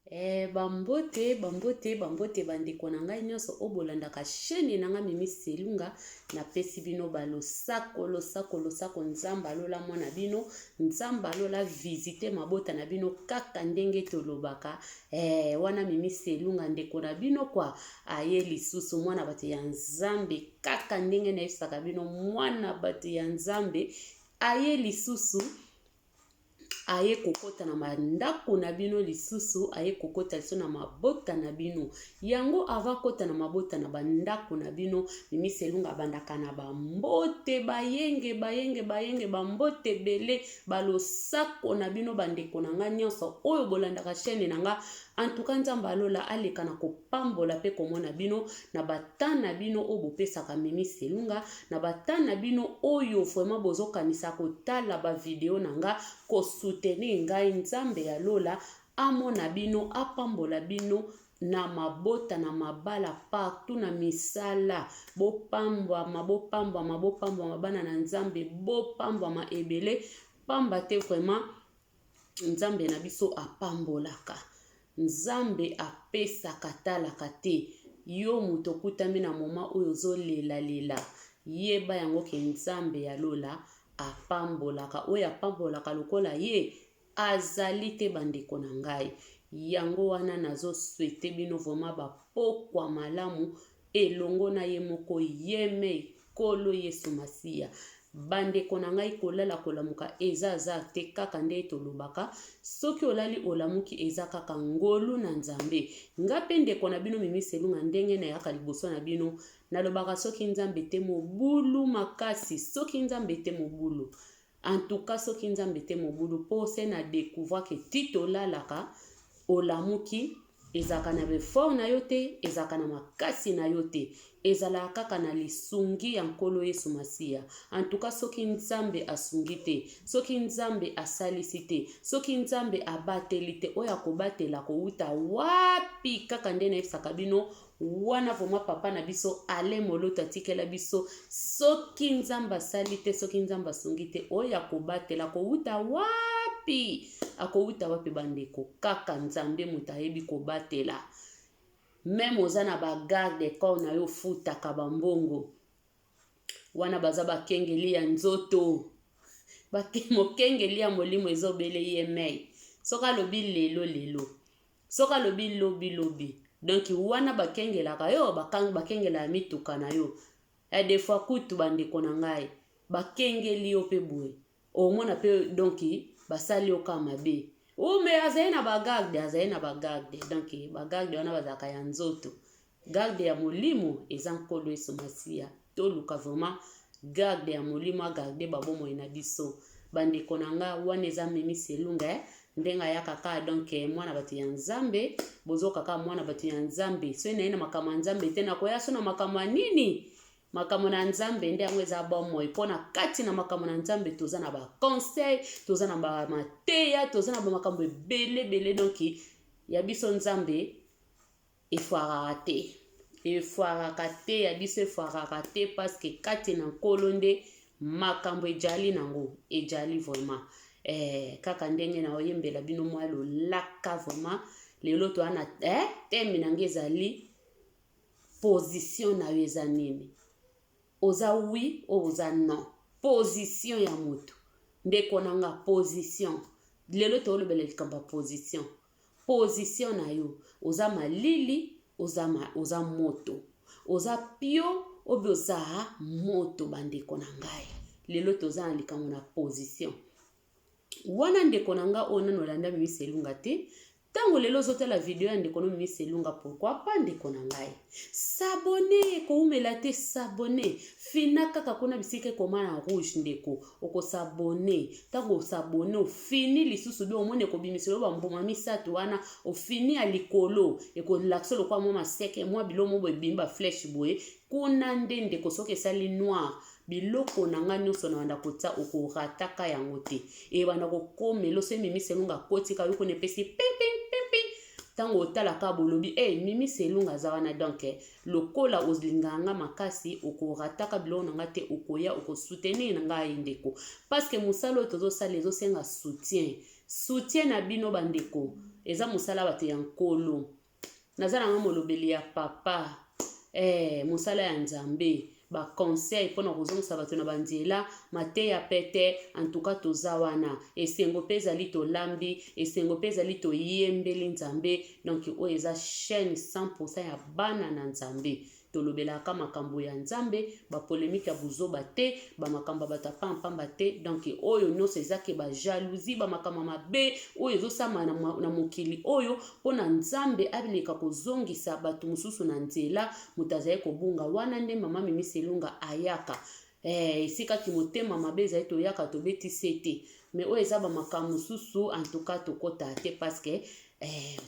Eh, bambote bambote bambote bandeko na ngai nyonso oyo bolandaka chaîne na ngai Mimi Selunga, napesi bino balosako losako losako. Nzambe alola mwana bino, Nzambe alola visite mabota na bino kaka ndenge tolobaka. Eh, wana Mimi Selunga ndeko na bino kwa aye lisusu mwana bato ya Nzambe, kaka ndenge nayebisaka bino mwana bato ya Nzambe aye lisusu, aye kokota na bandako na bino lisusu, aye kokota lisusu na mabota na bino. Yango ava kota na mabota na bandako na bino, Mimi Selunga abandaka na bambote bayenge bayenge bayenge, bambote ebele, balosako na bino bandeko na nga nyonso oyo bolandaka chaîne na nga. En tout cas, Nzambe alola aleka na kopambola mpe komona bino na batan na bino oyo bopesaka Mimi Selunga, na batan na bino oyo vraiment bozokanisa kotala bavideo na nga, kosoutenir ngai. Nzambe ya lola amona bino, apambola bino na mabota, na mabala, partout na misala. Bopambwama, bopambwama, bopambwama, bana na Nzambe, bopambwama ebele, pamba te vraiment Nzambe na biso apambolaka, Nzambe apesaka, talaka te yo moto okutami na moma oyo ozolelalela. Yeba yango ke Nzambe ya lola apambolaka, oyo apambolaka lokola ye azali te. Bandeko na ngai, yango wana nazosouhaiter bino vraiment bapokwa malamu elongo na ye moko yemei Nkolo Yesu Masiya. Bandeko na ngai, kolala kolamuka eza hasard te, kaka nde tolobaka soki olali olamuki eza kaka ngolu na Nzambe. Nga mpe ndeko na bino Mimi Selunga, ndenge nayaka liboso na bino, nalobaka soki Nzambe te mobulu makasi, soki Nzambe te mobulu. En tout cas, soki Nzambe te mobulu, mpo se na découvrir ke ti tolalaka olamuki ezalaka na befort na yo te, ezalaka na makasi na yo te, ezalaka kaka na lisungi ya Nkolo Yesu Masiya. En tout cas, soki Nzambe asungi te, soki Nzambe asalisi te, soki Nzambe abateli te, oyo akobatela kowuta wapi? Kaka nde nayebisaka bino wana vraiment, papa na biso Alain Moloto atikela biso, soki Nzambe asali te, soki Nzambe asungi te, oyo akobatela kowuta wapi? Akowuta wapi bandeko? Kaka Nzambe moto ayebi kobatela. Même oza na bagarde corps na yo, ofutaka bambongo wana, baza bakengeli ya nzoto, mokengeli ya molimo ezobele ye mei. Soki alobi lelo lelo, soki alobi lobi lobi, donc wana bakengelaka yo, bakengelaka mituka na yo. Ya des fois kutu, bandeko na ngai, bakengeli yo mpe boye, omona mpe donc basali yo kaka mabe. O me azali na bagarde, azali na bagarde, donc bagarde wana bazalaka ya nzoto, garde ya molimo eza Nkolo Yesu Masiya. Toluka vraiment garde ya molimo agarde babomoi na biso, bandeko na nga. Wana eza Mimi Selunga, eh? Ndenge ayaka kaka, donc mwana bato ya Nzambe, bozoka kaka mwana bato ya Nzambe. Soki naye na makambo ya Nzambe te, nakoya so na makambo ya nini? Makambo na Nzambe nde yango eza bomoi, mpo na kati na makambo na Nzambe toza na baconseil, toza na bamateya, toza na bamakambo ebele ebele. Donc ya biso Nzambe efwaraka te, efwaraka te, ya biso efwaraka te, parce que kati na Nkolo nde makambo ejali nango, ejali vraiment. Kaka ndenge na oyembela bino mwa lolaka vraiment lelo toa na thème na ngai ezali position na yo eza nini? Oza oui o oza non? Position ya moto, ndeko na nga, position. Lelo toolobela likambo ya position. Position na yo, oza malili, oza moto, oza pio obi oza moto? Bandeko na ngai, lelo toza na likambo na position wana. Ndeko na nga oyo nano olanda Mimi Selunga te, ntango lelo ozotala video ya ndeko no Mimi Selunga, pourquoi pas, ndeko na ngai, s'abonner? Koumela te, s'abonner, fina kaka kuna bisika ekoma na rouge. Ndeko, okos'abonner. Ntango os'abonner, ofini lisusu bi omoni ekobimisela yo bambuma misato wana. Ofini ya likolo, ekolakisa lokola mwa maseke, mwa biloko mo boye ebimi, baflèche boye kuna nde. Ndeko, soki esali noir, biloko na ngai nyonso na banda kotia, okorataka yango te, ebanda kokomela. Soki Mimi Selunga akotika yo kuna, epesi pimping pimping. Ntango otalaka, bolobi e Mimi Selunga aza wana. Donc lokola olingaka nga makasi, okorataka biloko na nga te, okoya okosoutenir na ngai ndeko, parce que mosala oyo tozosala ezosenga soutien, soutien na bino bandeko. Eza mosala bato ya Nkolo. Naza na nga molobeli ya papa. Eh, mosala ya Nzambe. Ba conseil mpo na kozongisa bato na banzela, mateya pete, en tout cas toza wana. Esengo mpe ezali tolambi, esengo mpe ezali toyembeli Nzambe. Donc oyo eza chaîne 100% ya bana na Nzambe. Tolobelaka makambo ya Nzambe, ba polemique ya buzoba te, ba makambo ya bato ya pampamba te. Donc oyo nyonso eza ke ba jalousie, ba makambo mabe oyo ezosama na mokili oyo, mpo na Nzambe aleka kozongisa bato mosusu na nzela, moto azali kobunga. Wana nde mama Mimi Selunga ayaka. Esika ki motema mabe ezali, toyaka tobeti se te. Mais oyo eza bamakambo mosusu, en tout cas tokɔta te, parce que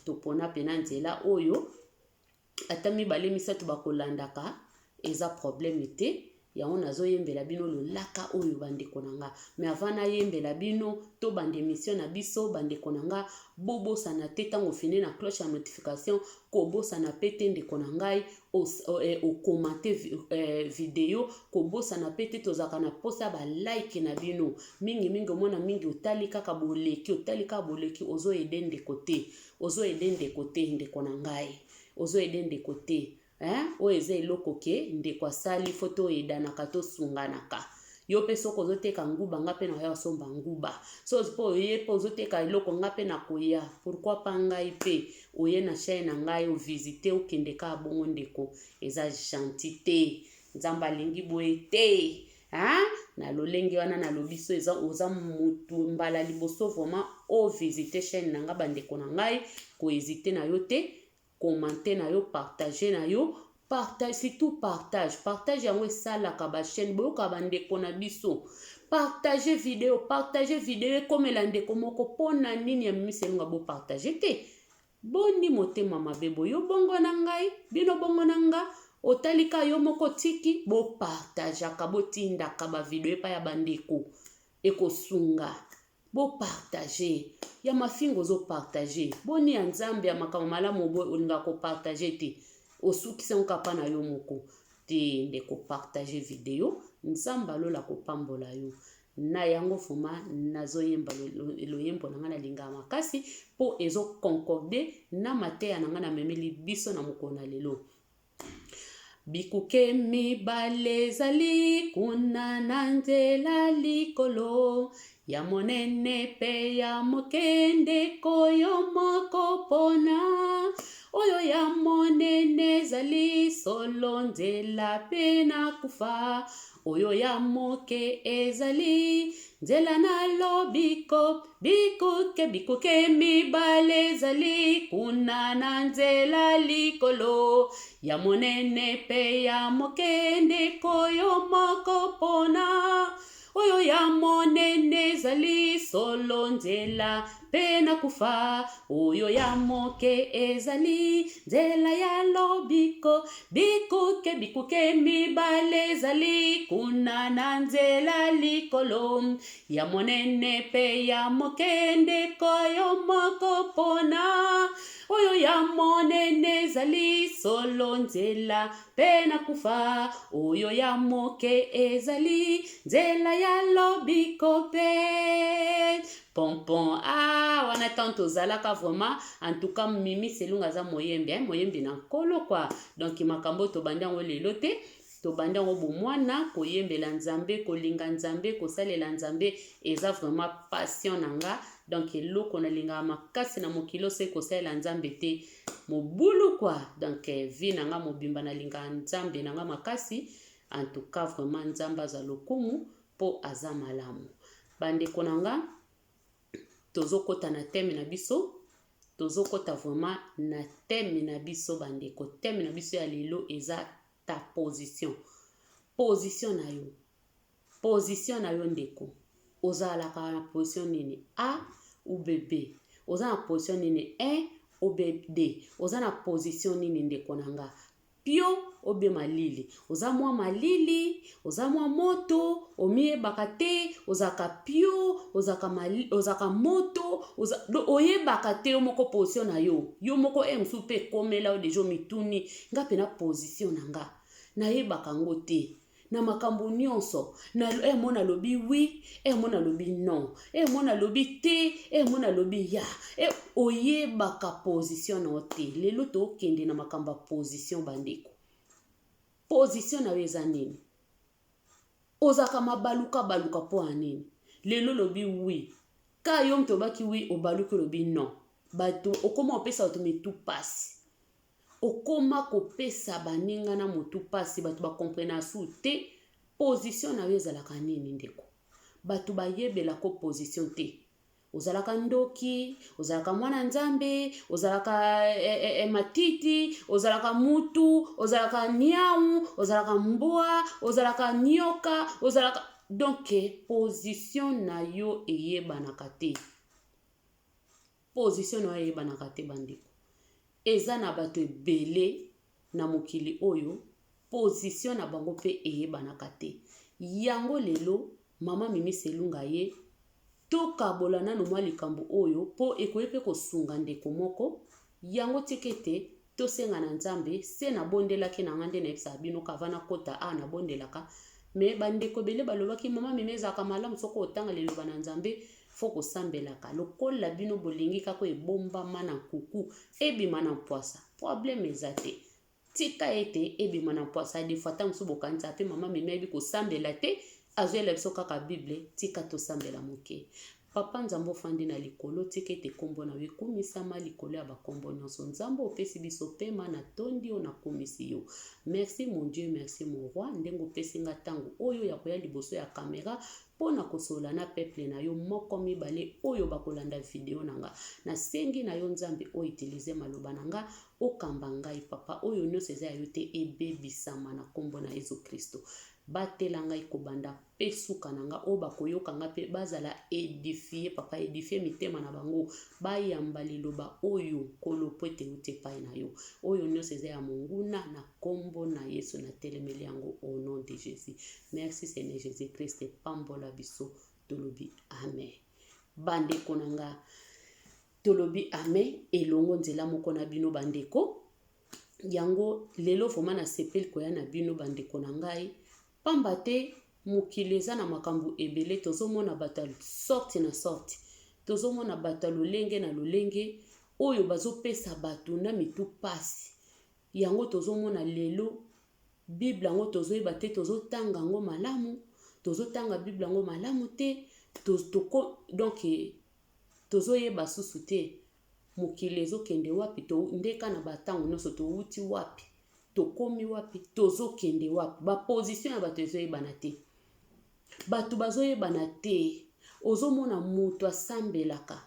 topona mpena nzela oyo. Ata mibale misato bakolandaka, eza problème te. Yango nazoyembela bino lolaka oyo, bandeko na nga. Mais avant nayembela bino to banda émission na biso, bandeko na nga, bobosana te, ntango ofini na cloche ya notification, kobosana mpe te, ndeko na ngai, okomante video. Kobosana mpe te, tozalaka na posa ya balike na bino mingimingi. Omona mingi otali kaka boleki, otali kaka boleki, ozoaider ndeko te, ozoaider ndeko te, ndeko na ngai, ozoaider ndeko te, hein? Oyo eza eloko ke ndeko asali, fo toyedanaka, tosunganaka. Yo mpe soki ozoteka nguba, nga mpe nakoya kosomba nguba. So mpo oye mpe ozoteka eloko, nga mpe nakoya. Pourquoi pa ngai mpe oye na chaîne na ngai, ovisite, okende kaka bongo? Ndeko, eza gentil te. Nzambe alingi boye te, hein? Na lolenge wana nalobi so eza oza mutu mbala liboso vraiment ovisite chaîne na nga, bandeko na ngai, kohésite na yo te, commente na yo, partage na yo, partage surtout, partage, partage. Yango esalaka bachaîne boyoka bandeko na biso. Partage video, partage video, ekomela ndeko moko. Mpo na nini ya Mimi Selunga bopartage te? Boni motema mabe boyo bongo na ngai, bino bongo na nga, otalika yo moko tiki. Bopartageaka, botindaka bavideo epai ya bandeko, ekosunga. Bopartage ya mafinga, ozopartage boni ya Nzambe, ya makambo malamu olingaka kopartage te, osukisi yango kapa na yo moko te. Ndeko, partage video, Nzambe alola kopambola yo na yango. Vraiment nazoyemba loyembo na ngai nalingaka makasi mpo ezoconcorde na mateya na ngai namemeli biso na mokolo na lelo. Bikuke mibale ezali kuna na nzela likolo, ya monene mpe ya moke. Ndeko, yo moko mpona. Oyo ya monene ezali solo nzela mpe na kufa, oyo ya moke ezali nzela na lobiko. Bikuke, bikuke mibale ezali kuna na nzela likolo, ya monene mpe ya moke. Ndeko, yo moko mpona. Oyo ya monene ezali solo nzela mpe na kufa, oyo ya moke ezali nzela ya lobiko. Bikuke, bikuke mibale ezali kuna na nzela likolo, ya monene mpe ya moke. Ndeko, yo moko mpona. Oyo ya monene ezali solo nzela mpe na kufa, oyo ya moke ezali nzela ya lobiko mpe pompon. Ah, wana ntango tozalaka vraiment, en tout cas Mimi Selunga aza moyembi, eh? Moyembi na Nkolo quoi. Donc makambo oyo tobandi yango lelo te, tobandi yango bomwana. Koyembela Nzambe, kolinga Nzambe, kosalela Nzambe eza vraiment passion na nga. Donc eloko nalingaka makasi na mokili oyo, soki kosalela Nzambe te, mobulu quoi. Donc vie na nga mobimba nalingaka Nzambe na nga makasi. En tout cas vraiment Nzambe aza lokumu mpo aza malamu. Bandeko na nga, tozokɔta na thème na biso, tozokɔta vraiment na thème na biso. Bandeko, thème na biso ya lelo eza ta position, position na yo, position na yo. Ndeko, ozalaka na position nini? A ou B? B oza na position nini? 1 ou B, D? Oza na position nini, ndeko na nga? Pio obe malili, oza mwa malili, oza mwa moto, omiyebaka te. Ozalaka pio, ozalaka moto, oyebaka te yo moko position na yo, yo moko. E mosusu mpe ekomela yo déjà, omituni: nga mpe na position na nga nayebaka yango te. Na makambo nyonso na eh, mona alobi oui, eh, mona alobi non, eh, mona alobi te, eh, mona alobi ya, eh, oyebaka position na yo te. Lelo tokende na makambo ya position, bandeko. Position na yo eza nini? Ozalaka mabaluka baluka mpo ya nini? Lelo olobi oui, ka yo moto obaki oui, obaluki olobi non. Bato okoma kopesa bato mitu pasi, okoma kopesa baninga na motu mpasi, bato bakomprena su te position na yo ezalaka nini. Ndeko, bato bayebelako position te. Ozalaka ndoki, ozalaka mwana Nzambe, ozalaka matiti, ozalaka mutu, ozalaka niau, ozalaka mbwa, ozalaka nyoka, ozalaka. Donc position na yo eyebanaka te, position na yo eyebanaka te. Bandeko, eza na bato ebele na mokili oyo position na bango mpe eyebanaka te. Yango lelo mama Mimi Selunga ye tokabola nano mwa likambo oyo mpo ekoki mpe kosunga ndeko moko. Yango tika ete tosenga na Nzambe. Se nabondelaki na nga nde nayebisaka bino kava nakota awa, nabondelaka. Me bandeko ebele balobaki: "Mama Mimi, ezalaka malamu soki otanga liloba na Nzambe, fo kosambelaka." Lokola bino bolingi kaka ebombama na nkuku, ebima na mpwasa, problème eza te. Tika ete ebima na mpwasa. Des fois, ntango mosusu bokanisa mpe mama Mimi ayebi kosambela te, azoyela biso kaka Bible. Tika tosambela moke. Papa Nzambe ofandi na likolo, tika ete nkombo na yo ekumisama likolo ya bakombo nyonso. Nzambe opesi biso pema, na tondi yo, nakumisi yo. Merci mon Dieu, merci mon roi, ndenge opesi nga ntango oyo ya koya liboso ya kamera mpo na kosolola na peuple na yo moko mibale oyo bakolanda video na nga. Nasengi na yo, Nzambe, oyo utiliser maloba na nga, okamba ngai, papa. Oyo nyonso eza ya yo te, ebebisama na nkombo na Yesu Kristo. Batela ngai kobanda mpe suka na nga. Oyo bakoyoka nga mpe bazala édifiés, papa, édifie mitema na bango, bayamba liloba oyo, Nkolo, po ete euti epai na yo. Oyo nyonso eza ya monguna, na nkombo na Yesu natelemeli yango, au nom de Jésus. Merci Seigneur Jésus Christ, pambola biso. Tolobi amen. Bandeko na nga, tolobi amen elongo nzela moko na bino, bandeko. Yango lelo vraiment nasepeli koya na bino, bandeko na ngai, pamba te mokili eza na makambo ebele. Tozomona bato ya sorte na sorte, tozomona bato ya lolenge na lolenge oyo bazopesa bato na mitu pasi. Yango tozomona lelo Bible yango tozoyeba te, tozotanga yango malamu, tozotanga Bible yango malamu te. Donc tozoyeba susu te mokili ezokende wapi. Ndeka na batango nyonso, towuti wapi, tokomi wapi, tozokende wapi? Baposition ya bato ezoyebana te, bato bazoyebana te. Ozomona moto asambelaka,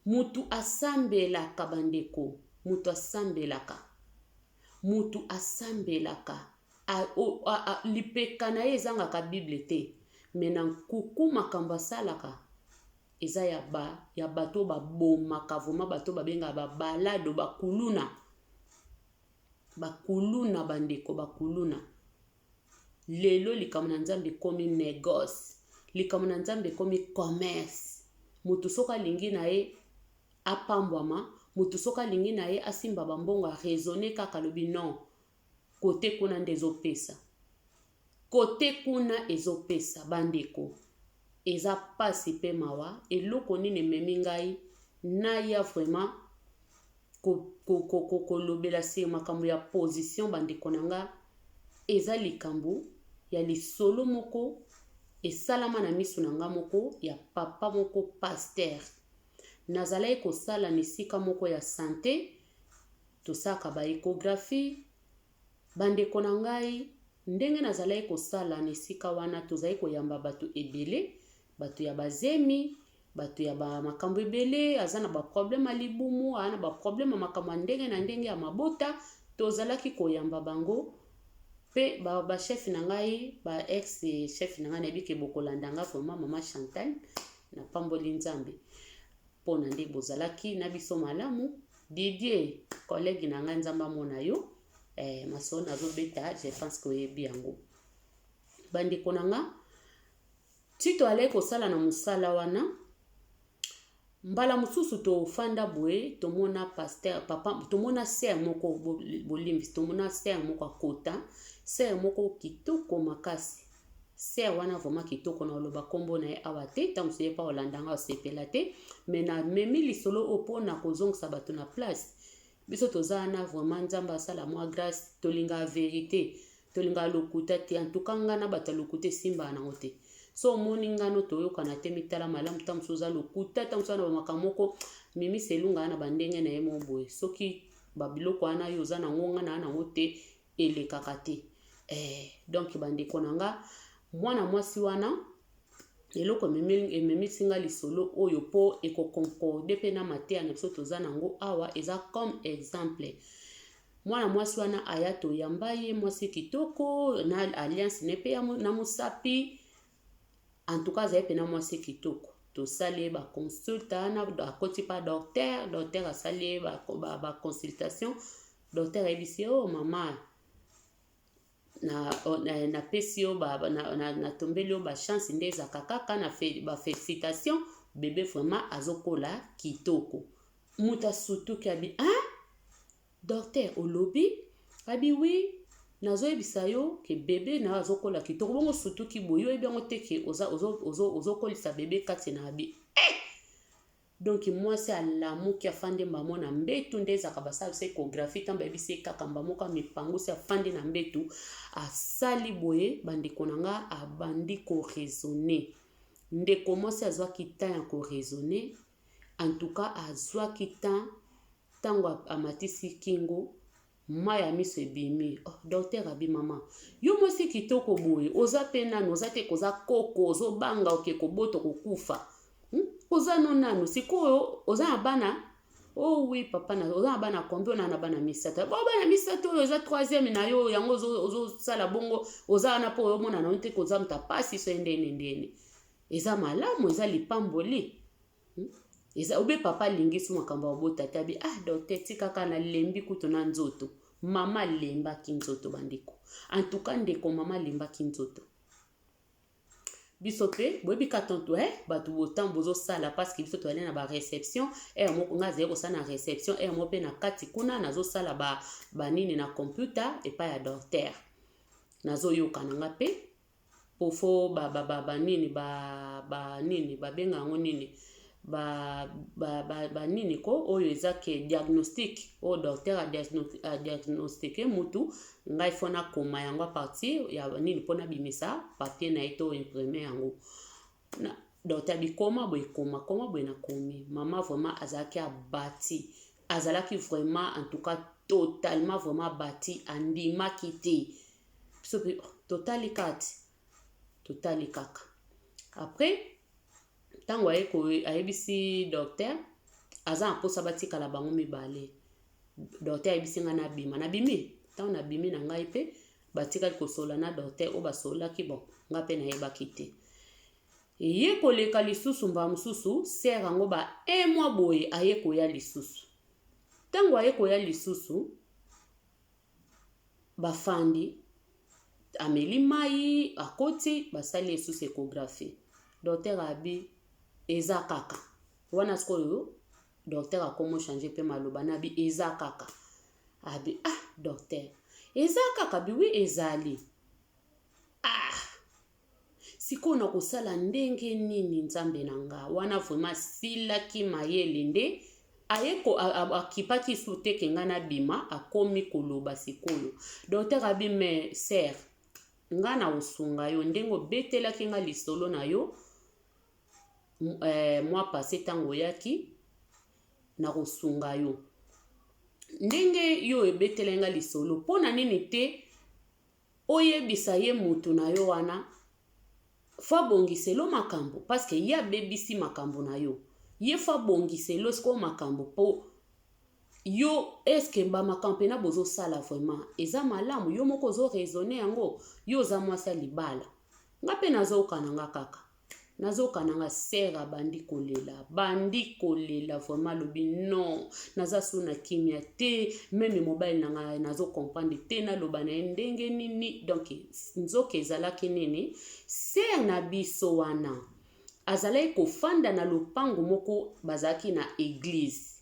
motu asambelaka, bandeko, moto asambelaka, motu asambelaka, lipeka na ye ezangaka Bible te. Me na nkuku makambo asalaka eza ya bato babomaka vraiment, bato babengaka babalado, bakuluna, bakuluna, bandeko, bakuluna. Lelo likambo na Nzambe ekomi négoce, likambo na Nzambe ekomi commerce. Moto soki alingi na ye apambwama, moto soki alingi na ye asimba bambongo, araisonner kaka, alobi non, kote kuna nde ezopesa, kote kuna ezopesa. Bandeko, eza pasi mpe mawa. Eloko nini ememi ngai naya vraiment kolobela se makambo ya position, bandeko na nga? Eza likambo ya lisolo moko esalama na miso na nga moko, ya papa moko pasteur. Nazalaki kosala na esika moko ya santé, tosalaka baéchographie. Bandeko na ngai, ndenge nazalaki kosala na esika wana, tozali koyamba bato ebele, bato ya bazemi, bato ya bamakambo ebele, aza na baproblème ya libumu, aza na baproblème ya makambo ya ndenge na ndenge ya mabota. Tozalaki koyamba bango mpe bachef na ngai, ba ex chef na ngai, nayebi ke bokolanda nga vraiment. Mama Chantal, napamboli Nzambe mpona nde bozalaki na biso malamu. Didier, collègue na ngai, Nzambe amona yo. Masolo nazobeta, je pense ke oyebi yango. Bandeko na nga, ti toalaki kosala na mosala wana, mbala mosusu tofanda boye, tomona pasteur, papa, tomona sœur moko, bolimbisi, tomona sœur moko akota. Sœur moko kitoko makasi. Sœur wana vraiment kitoko na oloba kombo na ye awa te, ntango mosusu ye mpe olanda nga osepela te, mais namemi lisolo oyo mpona kozongisa bato na place. Biso toza wana vraiment, Nzambe asala mwa grâce. Tolingaka vérité, tolingaka lokuta te. En tout cas, nga na bato ya lokuta esimbaka nango te. So omoni ngano toyokana te, mitala malamu. Ntango mosusu oza lokuta, ntango mosusu na bamakambo moko. Mimi Selunga na bandenge na ye mo boye. Soki babiloko wana yo oza nango, nga na nango te, elekaka te. Donc bandeko na nga, mwana mwasi wana, eloko ememisi nga lisolo oyo mpo ekoconcorde mpe na mateya na biso toza nango awa, eza comme exemple. Mwana mwasi wana aya, toyamba ye, mwasi kitoko na alliance ne mpe na mosapi. En tout cas, azali mpena mwasi kitoko. Tosali ye baconsulte wana, akoti pa docteur. Docteur asali ye baconsultation. Docteur ayebisi ye: "O oh, mama, napesi yo, natombeli yo bachance nde ezalaka kaka na bafélicitation. Bébé vraiment azokola kitoko." Moto asutuki, abi: "Ah, docteur, olobi?" Abi: "Oui, nazoyebisa yo ke bébé na yo azokola kitoko." Bongo sutuki boye, oyebi yango te ke ozokolisa bébé kati na abi, eh! Donc mwasi alamuki, afandi mbamo na mbetu nde ezalaka basala biso échographie. Ntango bayebisi ye kaka, mbamoko mipangusi, afandi na mbetu, asali boye. Bandeko na nga, abandi koraisonner. Ndeko mwasi azwaki temps ya koraisonner. En tout cas, azwaki temps. Ntango amatisi kingo, mai ya miso ebimi. Oh, docteur abi: "Mama, yo mwasi kitoko boye, oza mpe nanu, oza te koza koko, ozobanga oke kobota, kokufa, Oza no nanu sikoyo, oza na bana?" "Oh oui papa." "Na oza na bana combien?" "Ona na bana misato." "Bo bana misato oyo eza troisième na yo, yango ozosala bongo. Oza wana mpo omona na yo te koza moto apasi so ndene ndene. Eza malamu, eza lipamboli, Eza obe papa alingi so makambo ya kobota te." Abi: "Ah docteur, tikaka, nalembi kutu na nzoto." Mama alembaki nzoto, bandeko. En tout cas, ndeko mama alembaki nzoto. Biso mpe boyebi ka tonto, bato botango bozosala, parce que biso toyali na baréception heure moko. Ngai azali kosala na réception heure moko, mpe na kati kuna nazosala banini na computer epai ya docteur. Nazoyoka na nga mpe po fo banini, banini babenga yango nini, banini ko oyo eza ke diagnostic oyo docteur adiagnostiquer mutu, ngai fo nakoma yango à partir ya nini mpo nabimisa papier na ye to imprimer yango. Docteur bikoma boye, koma, koma boye. Nakomi. Mama vraiment azalaki abati, azalaki vraiment, en tout cas, totalement vraiment abati, andimaki te. Biso mpe totali kati, totali kaka. Après, ntango ayebisi docteur aza na mposa batikala bango mibale, docteur ayebisi ngai nabima. Nabimi. Ntango nabimi na ngai mpe, batikali kosola na docteur oyo basololaki. Bon, ngai mpe nayebaki te. Eye koleka lisusu mbala mosusu, sœur yango ba un mois boye, aye koya lisusu. Ntango aye koya lisusu, bafandi, ameli mai, akoti, basali lisusu échographie. Docteur abi eza kaka wana. Sikoyo docteur akomi changer mpe maloba na abi eza kaka. Abi: "Ah docteur, eza kaka?" Bi: "Oui, ezali." "Ah, sikoyo na kosala ndenge nini, Nzambe na nga?" Wana vraiment asilaki mayele nde aye akipaki su te ke ngai nabima. Akomi koloba sikoyo. Docteur abi: "Mais sœur, nga na kosunga yo ndenge obetelaki nga lisolo na yo mois passé ntango oyaki. Na kosunga yo ndenge yo ebetelaki nga lisolo. Mpo na nini te oyebisa ye motu na yo wana fo abongiselo makambo? Parce que ye abebisi makambo na yo, ye fo abongiselo sikoyo makambo. Mpo yo, est-ce bamakambo mpena bozosala vraiment eza malamu? Yo moko ozoraisonner yango. Yo oza mwasi ya libala." Nga mpe nazoyoka na nga kaka, nazoyoka na nga. Sœur abandi kolela, bandi kolela vraiment. Alobi: "Non, naza so na kimia te. Même mobali na ngai, nazocomprendre te, naloba na ye ndenge nini?" Donc nzoka ezalaki nini? Sœur na biso wana azalaki kofanda na lopango moko, bazalaki na église.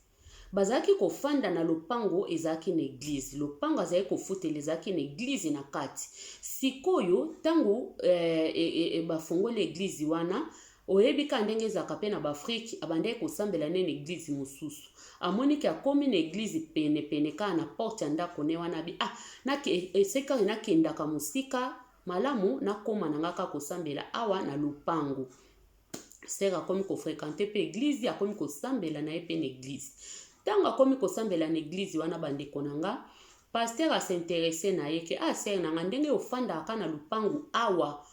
Bazalaki kofanda na lopango ezalaki na eglise. Lopango azalaki kofutela ezalaki na eglise na kati. Sikoyo ntango eh, eh, eh, bafongoli eglise wana, oyebi kaka ndenge ezalaka mpe na baafrike, abandaki kosambela nde na eglise mosusu. Amoni ke akomi na eglise pene pene kaka na porte ya ndako ne wana, abi ah, nake, esika nakendaka mosika malamu nakoma na nga kaka kosambela awa na lopango. Sœur akomi ko fréquenter pe eglise, akomi kosambela na ye pe na eglise. Ntango akomi kosambela na eglise wana, bandeko na nga, pasteur as'intéresser na ye ke ah, sœur na nga, ndenge ofandaka na lupangu awa,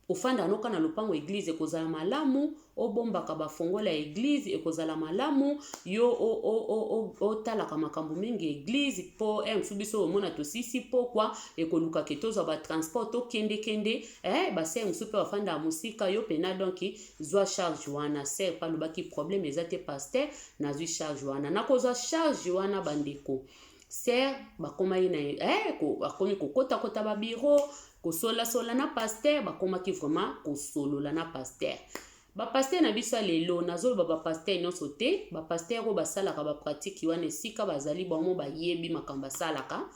ofandaka noka na lopango eglise, ekozala malamu obombaka bafongola ya eglise, ekozala malamu yo otalaka makambo mingi eglise, mpo mosusu biso omona tosisi pokwa, ekoluka ke tozwa batransport tokendekende, basœur mosusu mpe bafandaka mosika, yo mpena donc zwa charge wana. Sœur mpe alobaki problème eza te, pasteur, nazwi charge wana, nakozwa charge wana. Bandeko, sœur bakomaki na bakomi kokotakota babureau, kosolasola na pasteur. Bakomaki vraiment kosolola na pasteur. Bapasteur na biso ya lelo, nazoloba bapasteur nyonso te, bapasteur oyo basalaka bapratique wana, esika bazali bango bayebi makambo basalaka.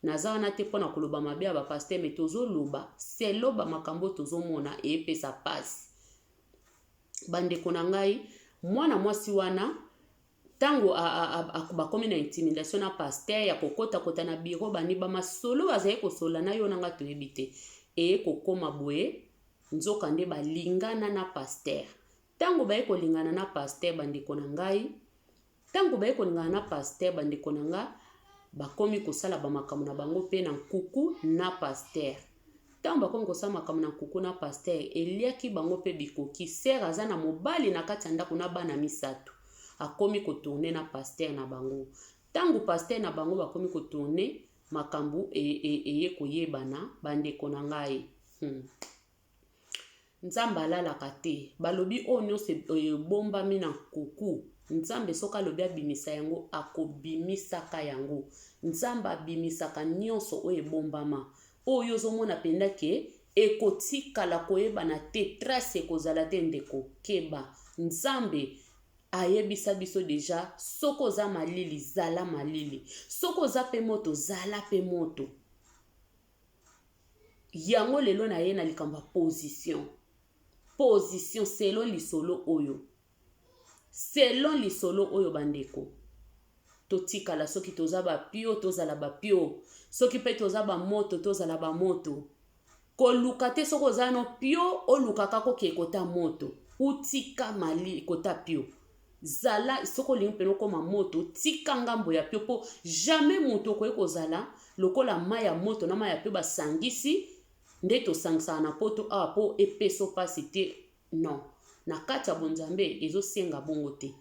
Naza wana te mpona koloba mabe ya bapasteur, mais tozoloba selo bamakambo oyo tozomona eyepesa pasi. Bandeko na ngai, mwana mwasi wana, ntango bakomi na intimidation na pasteur ya kokotakota na bureau, bani bamasolo bazali kosolola na yo na nga toyebi te, eye kokóma boye, nzoka nde balingana na pasteur. Ntango baye kolingana na pasteur, bandeko na ngai, ntango baye kolingana na pasteur, bandeko na nga, bakomi kosala bamakambo na bango mpe na nkuku na pasteur. Ntango bakomi kosala makambo na nkuku na pasteur, eliaki bango mpe bikoki. Sœur aza na mobali na kati ya ndako na bana misato, akomi kotourner na pasteur na bango. Ntango pasteur na bango bakomi kotourner, makambo eye koyebana. Bandeko na ngai. Nzambe alalaka te. Balobi oyo nyonso ebombami na nkuku, Nzambe soki alobi abimisa yango, akobimisaka yango. Nzambe abimisaka nyonso oyo ebombama. Oyo ozomona mpenza ke ekotikala koyebana te, trace ekozala te. Ndeko, keba. Nzambe ayebisa biso déjà: soki oza malili, zala malili; soki oza mpe moto, zala mpe moto. Yango lelo na ye na likambo ya position. Position selon lisolo oyo, selon lisolo oyo, bandeko, totikala soki toza bapio, tozala bapio; soki mpe toza bamoto, tozala bamoto. Koluka te soki oza no pio, olukaka kokee kota moto. Utika mali kota pio, zala. Soki olingi mpena okóma moto, tika ngambo ya pio, mpo jamais moto okoki kozala lokola mai ya moto na mai ya pio basangisi nde tosangisaka na poto awa mpo epesa mpasi te. Non, na kati ya bonzambe ezosenga bongo te.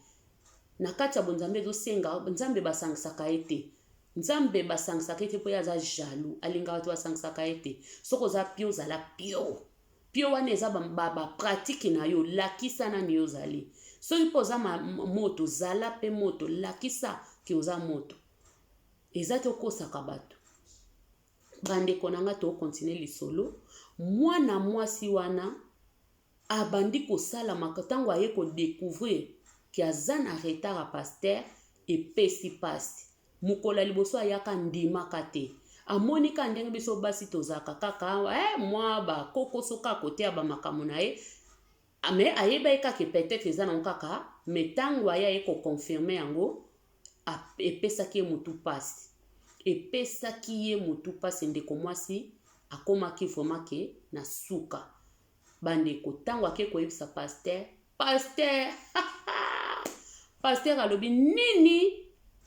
Na kati ya bonzambe ezosenga, Nzambe basangisaka ye te. Nzambe basangisaka ye te mpo ye aza jaloux, alingaka bato basangisaka ye te. Soki oza pio, ozala pio. Pio wana eza bapratique ba na yo, lakisa nani yo ozali. Soki mpo oza moto, zala mpe moto, lakisa ke oza moto. Eza te okosaka bato. Bandeko na nga, tokontinue lisolo. Mwana mwasi wana abandi kosala ntango aye kodécouvrir ke aza na retard ya pasteur, epesi mpasi. Mokolo ya liboso ayaka, ndimaka te. Amoni ka ndenge biso basi tozalaka kaka mwa bakokoso kaka koteya bamakambo na ye, mais ayeba ye kaka peut-être eza nango kaka. Mais ntango aya ye koconfirmer yango, epesaki ye motu mpasi, epesaki ye motu mpasi. Ndeko mwasi akomaki vraiment ke na suka. Bandeko, ntango ake koyebisa pasteur, pasteur alobi nini?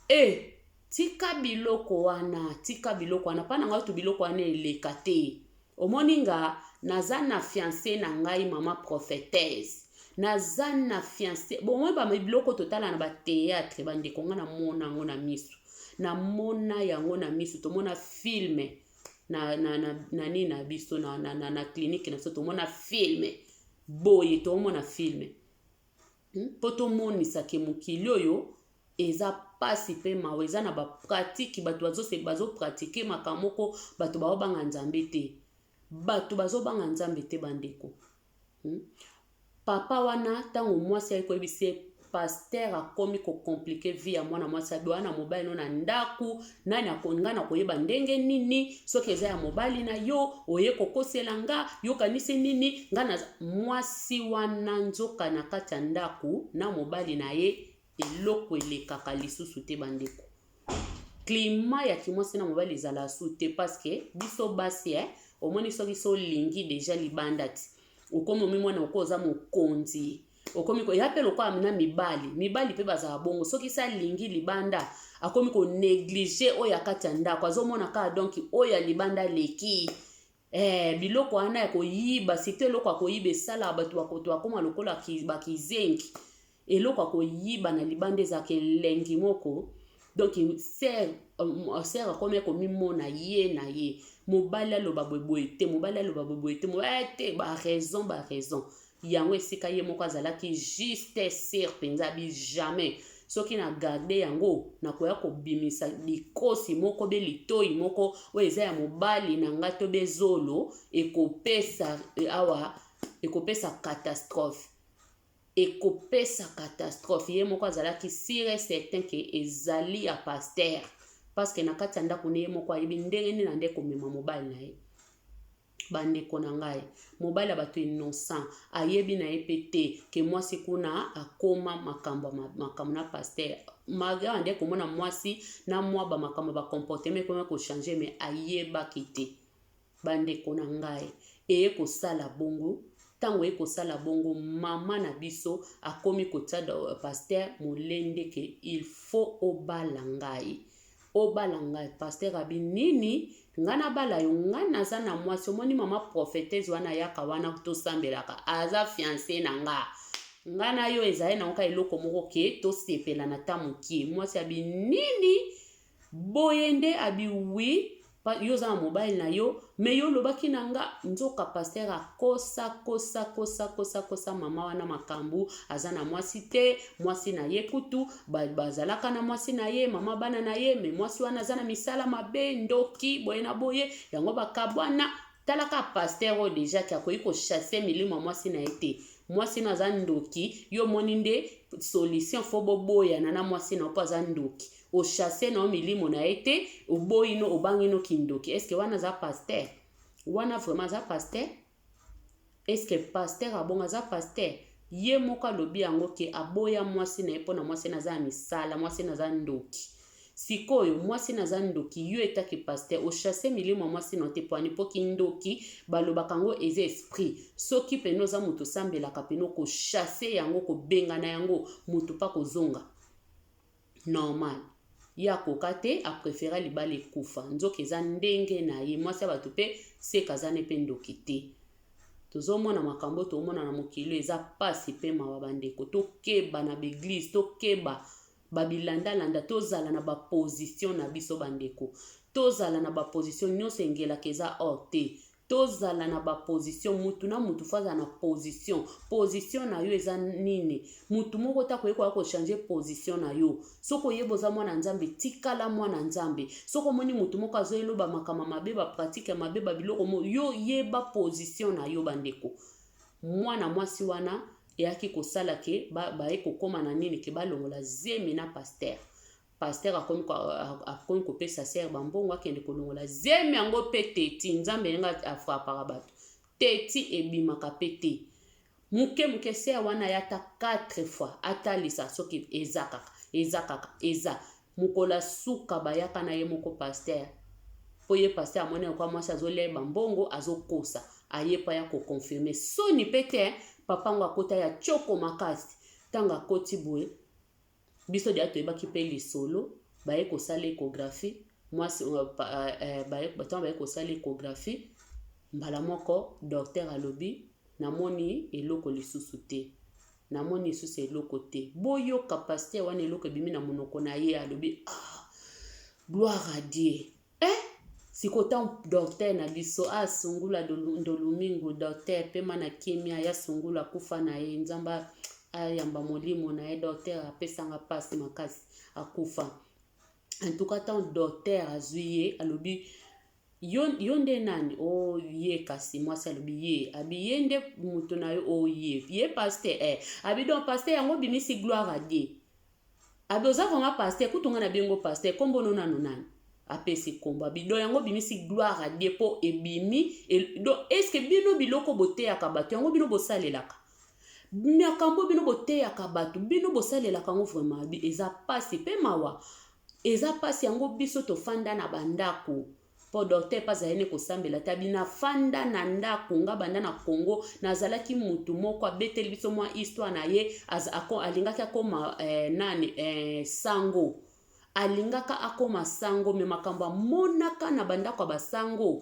E tika biloko wana, tika biloko wana mpa na ngai to biloko wana eleka te. Omoni nga naza na fiancé na ngai, mama prophétesse, naza na fiancé. Bomoi ba biloko totala na bathéâtre, bandeko, nga namona yango na miso, namona yango na miso. Tomona film na nini na biso na clinique na biso, tomona film boye, tomona film mpo tomonisake mokili oyo eza pasi mpe mawa. Eza na bapratique, bato bazopratiquer makambo moko, bato baobanga Nzambe te, bato bazobanga Nzambe te, bandeko. Papa wana, ntango mwasi aye koyebisa ye, Pasteur akomi kocompliquer vie ya mwana mwasi. Abi wana mobali no na ndako nani, nga na koyeba ndenge nini soki eza ya mobali na yo oye kokosela nga? Yokanisi nini? Nga na mwasi wana, nzoka na kati ya ndako na mobali na ye, eloko elekaka lisusu te. Bandeko, climat ya kimwasi na mobali ezala su te, parce que biso basi, omoni, soki so olingi déjà libanda ti okomi omimona oko oza mokonzi, okomi ya mpe lokola na mibali. Mibali mpe bazala bongo. Soki se alingi libanda, akomi konégliger oyo ya kati ya ndako, azomona kaka donc oyo ya libanda aleki. Biloko wana ya koyiba, surtout eloko ya koyiba, esalaka bato bakoma lokola bakizengi. Eloko ya koyiba na libanda ezalaka elengi moko. Donc sœur akomi komimona ye na ye. Mobali aloba boyeboye te, mobali aloba boyeboye te, mobali te, baraison, baraison yango. Esika ye moko azalaki juste sûr mpenza, abi jamais soki na garde yango, nakoya kobimisa likosi moko be litoi moko oyo eza ya mobali na ngai to be zolo, ekopesa awa, ekopesa catastrophe, ekopesa catastrophe. Ye moko azalaki sûr et certain que ezali ya pasteur, parce que na kati ya ndako ne, ye moko ayebi ndenge nini na nde komema mobali na ye. Bandeko na ngai, mobali ya bato innocent, ayebi na ye mpe te que mwasi kuna akoma makambo, makambo na pasteur. Malgré ande komona mwasi na mwa bamakambo, bacomportement ekoma kochanger, mais ayebaki te. Bandeko na ngai, eye kosala bongo. Ntango eye kosala bongo, mama na biso akomi kotia pasteur molende que il faut obala ngai, obala ngai. Pasteur abi nini? Ngai nabala yo? Ngai naza na mwasi. Omoni mama prophétesse wana ayaka wana, tosambelaka, aza fiancé na nga. Ngai na yo ezali nango ka eloko moko que tosepela na ta mokie. Mwasi abi nini boye nde? Abi oui, yo oza na mobali na yo, mais yo olobaki na nga. Nzoka pasteur akosa, kosa, kosa, kosa, kosa mama wana makambo. Aza na mwasi te. Mwasi na ye kutu bazalaka na mwasi na ye, mama bana na ye, mais mwasi wana aza na misala mabe, ndoki, boye na boye, yango bakabwana. Talaka pasteur oyo déjà que akoki kochasser milimo ya mwasi na ye te. Mwasi no aza ndoki. Yo omoni nde solution, faut boboyana na mwasi na yo mpo aza ndoki. Ochasse na yo milimo na ye te, oboyi no, obangi no kindoki. Est-ce wana aza pasteur? Wana vraiment aza pasteur? Est-ce pasteur abongo aza pasteur? Ye moko alobi yango que aboya mwasi na ye mpo na mwasi na aza ya misala, mwasi na aza ndoki. Sikoyo mwasi na aza ndoki, yo etaki pasteur, ochasse milimo ya mwasi na yo te. Pwani? Mpo kindoki, balobaka yango eza esprit. Soki pene oza moto osambelaka, pene okochasser yango, kobengana yango, moto mpa kozonga normal. Ye akoka te, apréféra libala ekufa. Nzoka eza ndenge na ye. Mwasi ya bato mpe seka aza ne mpe ndoki te. Tozomona makambo tomona na mokili, eza pasi mpe mawa. Bandeko, tokeba na baéglise, tokeba babilandalanda, tozala na baposition na biso. Bandeko, tozala na baposition nyonso. Engelaka eza or te. Tozala na baposition. Mutu na mutu faut azala na position. Position na yo eza nini? Mutu moko ta koyei koya kochanger position na yo. Soki oyeba oza mwana Nzambe, tikala mwana Nzambe. Soki omoni mutu moko azoyeloba makambo mabe, bapratique ya mabe, babiloko mo, yo yeba position na yo. Bandeko, mwana mwasi wana eyaki kosala que baye kokóma na nini, que balongola zemi na pasteur. Pasteur akomi kopesa sœur bambongo, akende kolongola zemi yango mpe teti. Nzambe ndenge afrappaka bato, teti ebimaka mpe te. Moke moke, sœur wana aya ata 4 fois, atalisa soki eza kaka, eza kaka, eza. Mokolo asuka, bayaka na ye moko pasteur, mpo ye pasteur amoni kwa mwasi azolia bambongo, azokosa. Aye mpo aya koconfirmer. Soni mpe te. Papa ngo akota ya tioko makasi. Ntango akoti boye, biso deya toyebaki mpe lisolo. Baye kosala échographie. Mwasi, ntango baye kosala échographie, mbala moko docteur alobi: "Namoni eloko lisusu te, namoni lisusu eloko te." Boyoka pasteur wana, eloko ebimi na monoko na ye, alobi: "Ah, gloire à Dieu." Sikoyo ntango docteur na biso asungula ndolumingu, docteur pema na kimia ya sungula, akufa na ye, Nzambe ayamba molimo na ye. Docteur apesanga mpasi makasi, akufa. En tout cas, ntango docteur azwi ye, alobi Yo, yo nde nani? O oh, ye kasi mwasi alobi ye. Abi ye nde moto na yo o oh, ye. Ye pasteur eh. Abi donc pasteur yango bimisi gloire à Dieu. Abi oza vraiment pasteur kutu nga na bengo pasteur kombo no nanu nani? Apesi kombo abi donc yango bimisi gloire à Dieu po ebimi e, donc est ce que bino biloko boteyaka bato yango bino bosalelaka? Makambo bino boteyaka bato bino bosalelaka yango vraiment abi eza pasi pe mawa. Eza pasi yango biso tofanda na ba ndako po docteur pe azali ne kosambela te abi nafanda na ndako nga banda na Congo nazalaki mutu moko abeteli biso mwa histoire na ye alingaki akoma eh, nani eh, sango alingaka akoma sango me makambo amonaka na bandako ya basango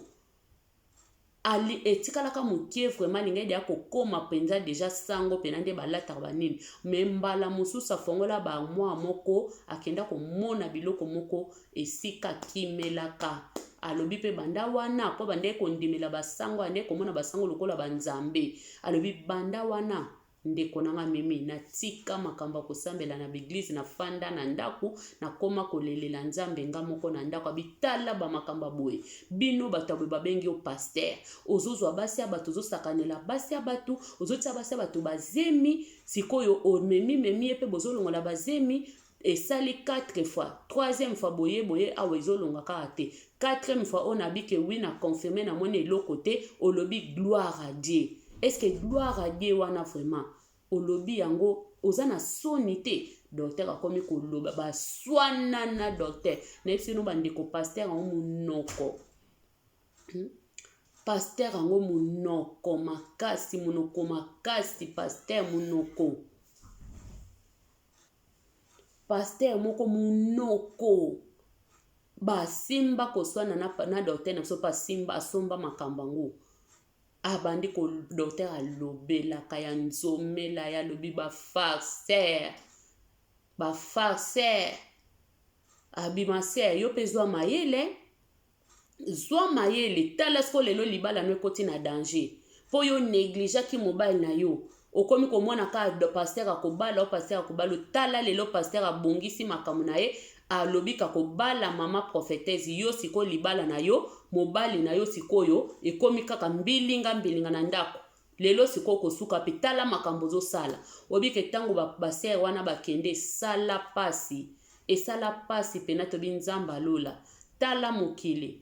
Ali etikalaka mukie vraiment alingaki deja kokoma penza deja sango pena nde balataka ba nini mais mbala mosusu afongola ba armoire moko akenda komona biloko moko esika akimelaka alobi pe banda wana po abandaki kondimela ba sango abandaki komona ba sango lokola ba nzambe alobi banda wana Ndeko na nga Mimi, na tika makambo ya kosambela na b'eglise, na fanda na ndaku, na koma kolelela Nzambe nga moko na ndaku. Abi tala ba makambo ya boye, bino batu ya boye ba bengi yo pasteur, ozo zwa basi ya batu, ozo sakanela basi ya batu, ozo tia basi ya batu ba zemi, sikoyo omemi memi ye pe bozo longola ba zemi, esali 4 fois, troisième fois boye boye awa ezo longa kaka te, quatrième fois oyo nabi ke oui na confirme na moni eloko te, olobi gloire à Dieu. Est ce que gloire à Dieu wana vraiment olobi yango oza na soni te? Docteur akomi koloba baswana na docteur. Nayebisi bino bandeko pasteur yango munoko. Pasteur yango munoko makasi, munoko makasi pasteur munoko. Pasteur moko munoko basimba koswana na, na docteur na biso mpe asimba asomba makambo yango abandi ko docteur alobelaka ya nzomela ya alobi ba farceur ba farceur abima ser yo mpe zwa mayele Zwa mayele tala sikoyo lelo libala no ekoti na danger po yo negligeaki mobali na yo okomi komona kaka pasteur akobala o pasteur akobala tala lelo pasteur abongisi makambo na ye alobi kakobala mama prophetese yo sikoyo libala na yo mobali na yo sikoyo ekomi kaka mbilinga mbilinga na ndako lelo sikoyo kosuka pe tala makambo ozosala oyebi ke ntango ba sœur wana bakende esala pasi esala pasi pena tobi nzambe alola tala mokili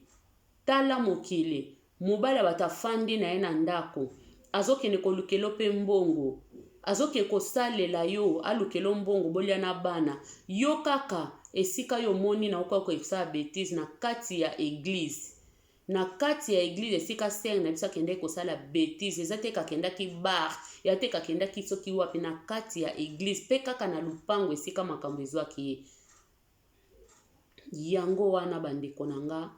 tala mokili mobali ya bato afandi na ye na ndako azokende kolukelo pe mbongo azokende kosalela yo alukelo mbongo bolia na bana yo kaka esika yo omoni na okoka kosala betise na kati ya eglise Na kati ya eglise esika sœur na biso akendaki kosala betise eza te kakendaki bar ya te kakendaki soki wapi na kati ya eglise pe kaka na lupango esika makambo ezwaki ye yango wana bandeko na nga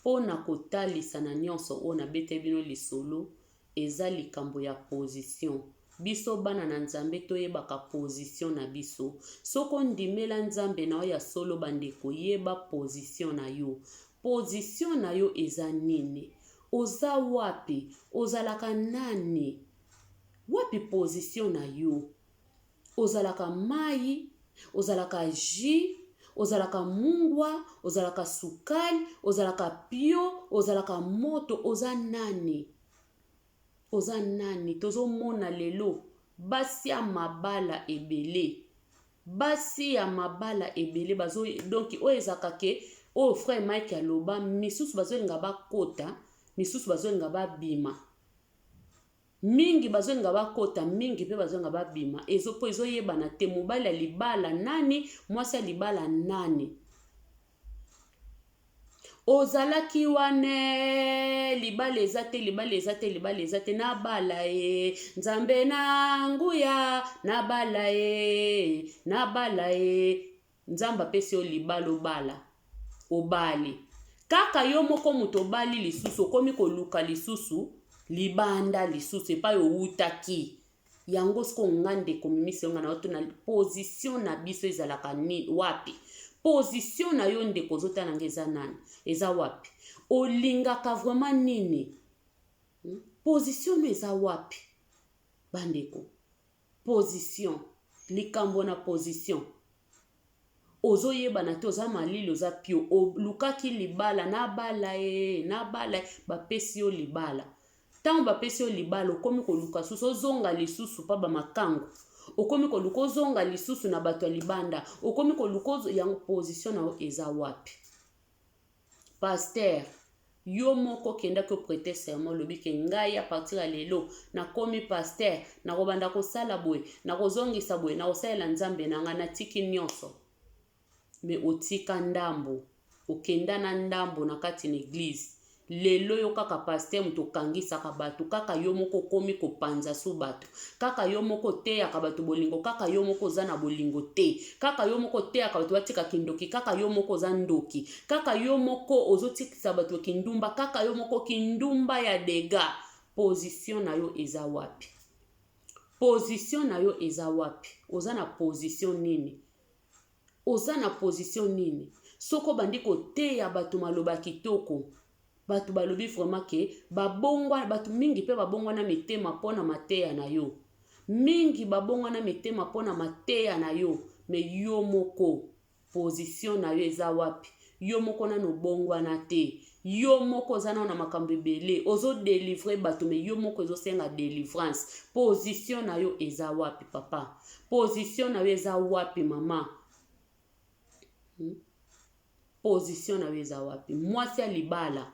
mpo na kotalisa na nyonso oyo nabeteli bino lisolo eza likambo ya position biso bana na nzambe toyebaka position na biso soki ondimela nzambe na yo ya solo bandeko yeba position na yo Position na yo eza nini? Oza wapi? Ozalaka nani? Wapi position na yo? Ozalaka mayi? Ozalaka jus? Ozalaka mungwa? Ozalaka sukali? Ozalaka pio? Ozalaka moto? Oza nani? Oza nani? Tozomona lelo basi ya mabala ebele basi ya mabala ebele bazo donc oyo ezalaka ke oyo frère Mike aloba misusu bazolinga bakota misusu bazolinga babima mingi bazolinga bakota mingi mpe bazolinga babima ezo mpo ezoyebana te mobali ya libala nani mwasi ya libala nani Ozalaki wana libala eza te libala eza te libala eza te nabala ye nzambe na nguya nabala ye nabala ye nzambe apesi yo libala obala obali kaka yo moko moto obali lisusu okomi koluka lisusu libanda lisusu epai owutaki Yango sikoyo nga ndeko mimi selonga na yo na position na biso ezalaka nini wapi position na yo ndeko ozotala nga eza nani eza wapi olingaka vraiment nini hmm? position no eza wapi bandeko position likambo na position. Ozoyebana te, oza malili, oza pio. Olukaki libala, nabala ye, nabala ye, bapesi yo libala. Ntango bapesi yo libala, okomi koluka susu ozonga lisusu pa bamakangu, okomi koluka ozonga lisusu na bato ya libanda, okomi koluka yango. Position na yo eza wapi? Pasteur, yo moko okendaki oprêter serment, olobi ke ngai à partir ya lelo nakomi pasteur, nakobanda kosala boye, nakozongisa boye, nakosalela Nzambe na ngai, natiki nyonso. Me otika ndambo, okenda na ndambo na kati na église. Lelo yo kaka pasteur, moto okangisaka bato, kaka yo moko okomi kopanza su bato, kaka yo moko oteyaka bato bolingo, kaka yo moko oza na bolingo te, kaka yo moko oteyaka bato batika kindoki, kaka yo moko oza ndoki, kaka yo moko ozotikisa bato kindumba, kaka yo moko kindumba ya dega. Position na yo eza wapi? Position na yo eza wapi? Oza na position nini? Oza na position nini? Soki obandi koteya bato maloba kitoko, bato balobi vraiment ke babongwa, bato mingi mpe babongwana mitema mpo na mateya na yo, mingi babongwana mitema mpo na mateya na yo. Me yo moko, position na yo eza wapi? Yo moko nano obongwana te. Yo moko oza nano na makambo ebele. Ozodélivrer bato, me yo moko ezosenga délivrance. Position na yo eza wapi, papa? Position na yo eza wapi, mama? Position na yo eza wapi? Mwasi ya libala,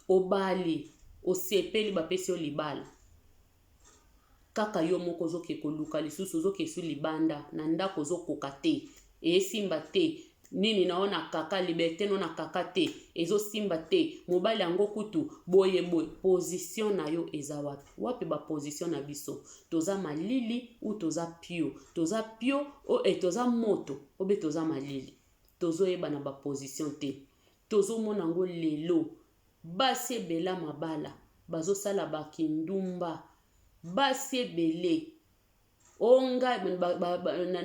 obali, osepeli, bapesi yo libala, kaka yo moko ozoke koluka lisusu, ozoke su libanda na ndako, ozokoka te, esimba te. Nini na yo na kaka liberté no na kaka te, ezosimba te. Mobali yango kutu boye boye. Position na yo eza wapi? Wapi baposition na biso? Toza malili ou toza pio? Toza pio o e toza moto obe toza malili? Tozoyeba na baposition te. Tozomona yango lelo, basi ebele mabala bazosala bakindumba, basi ebele. O ngai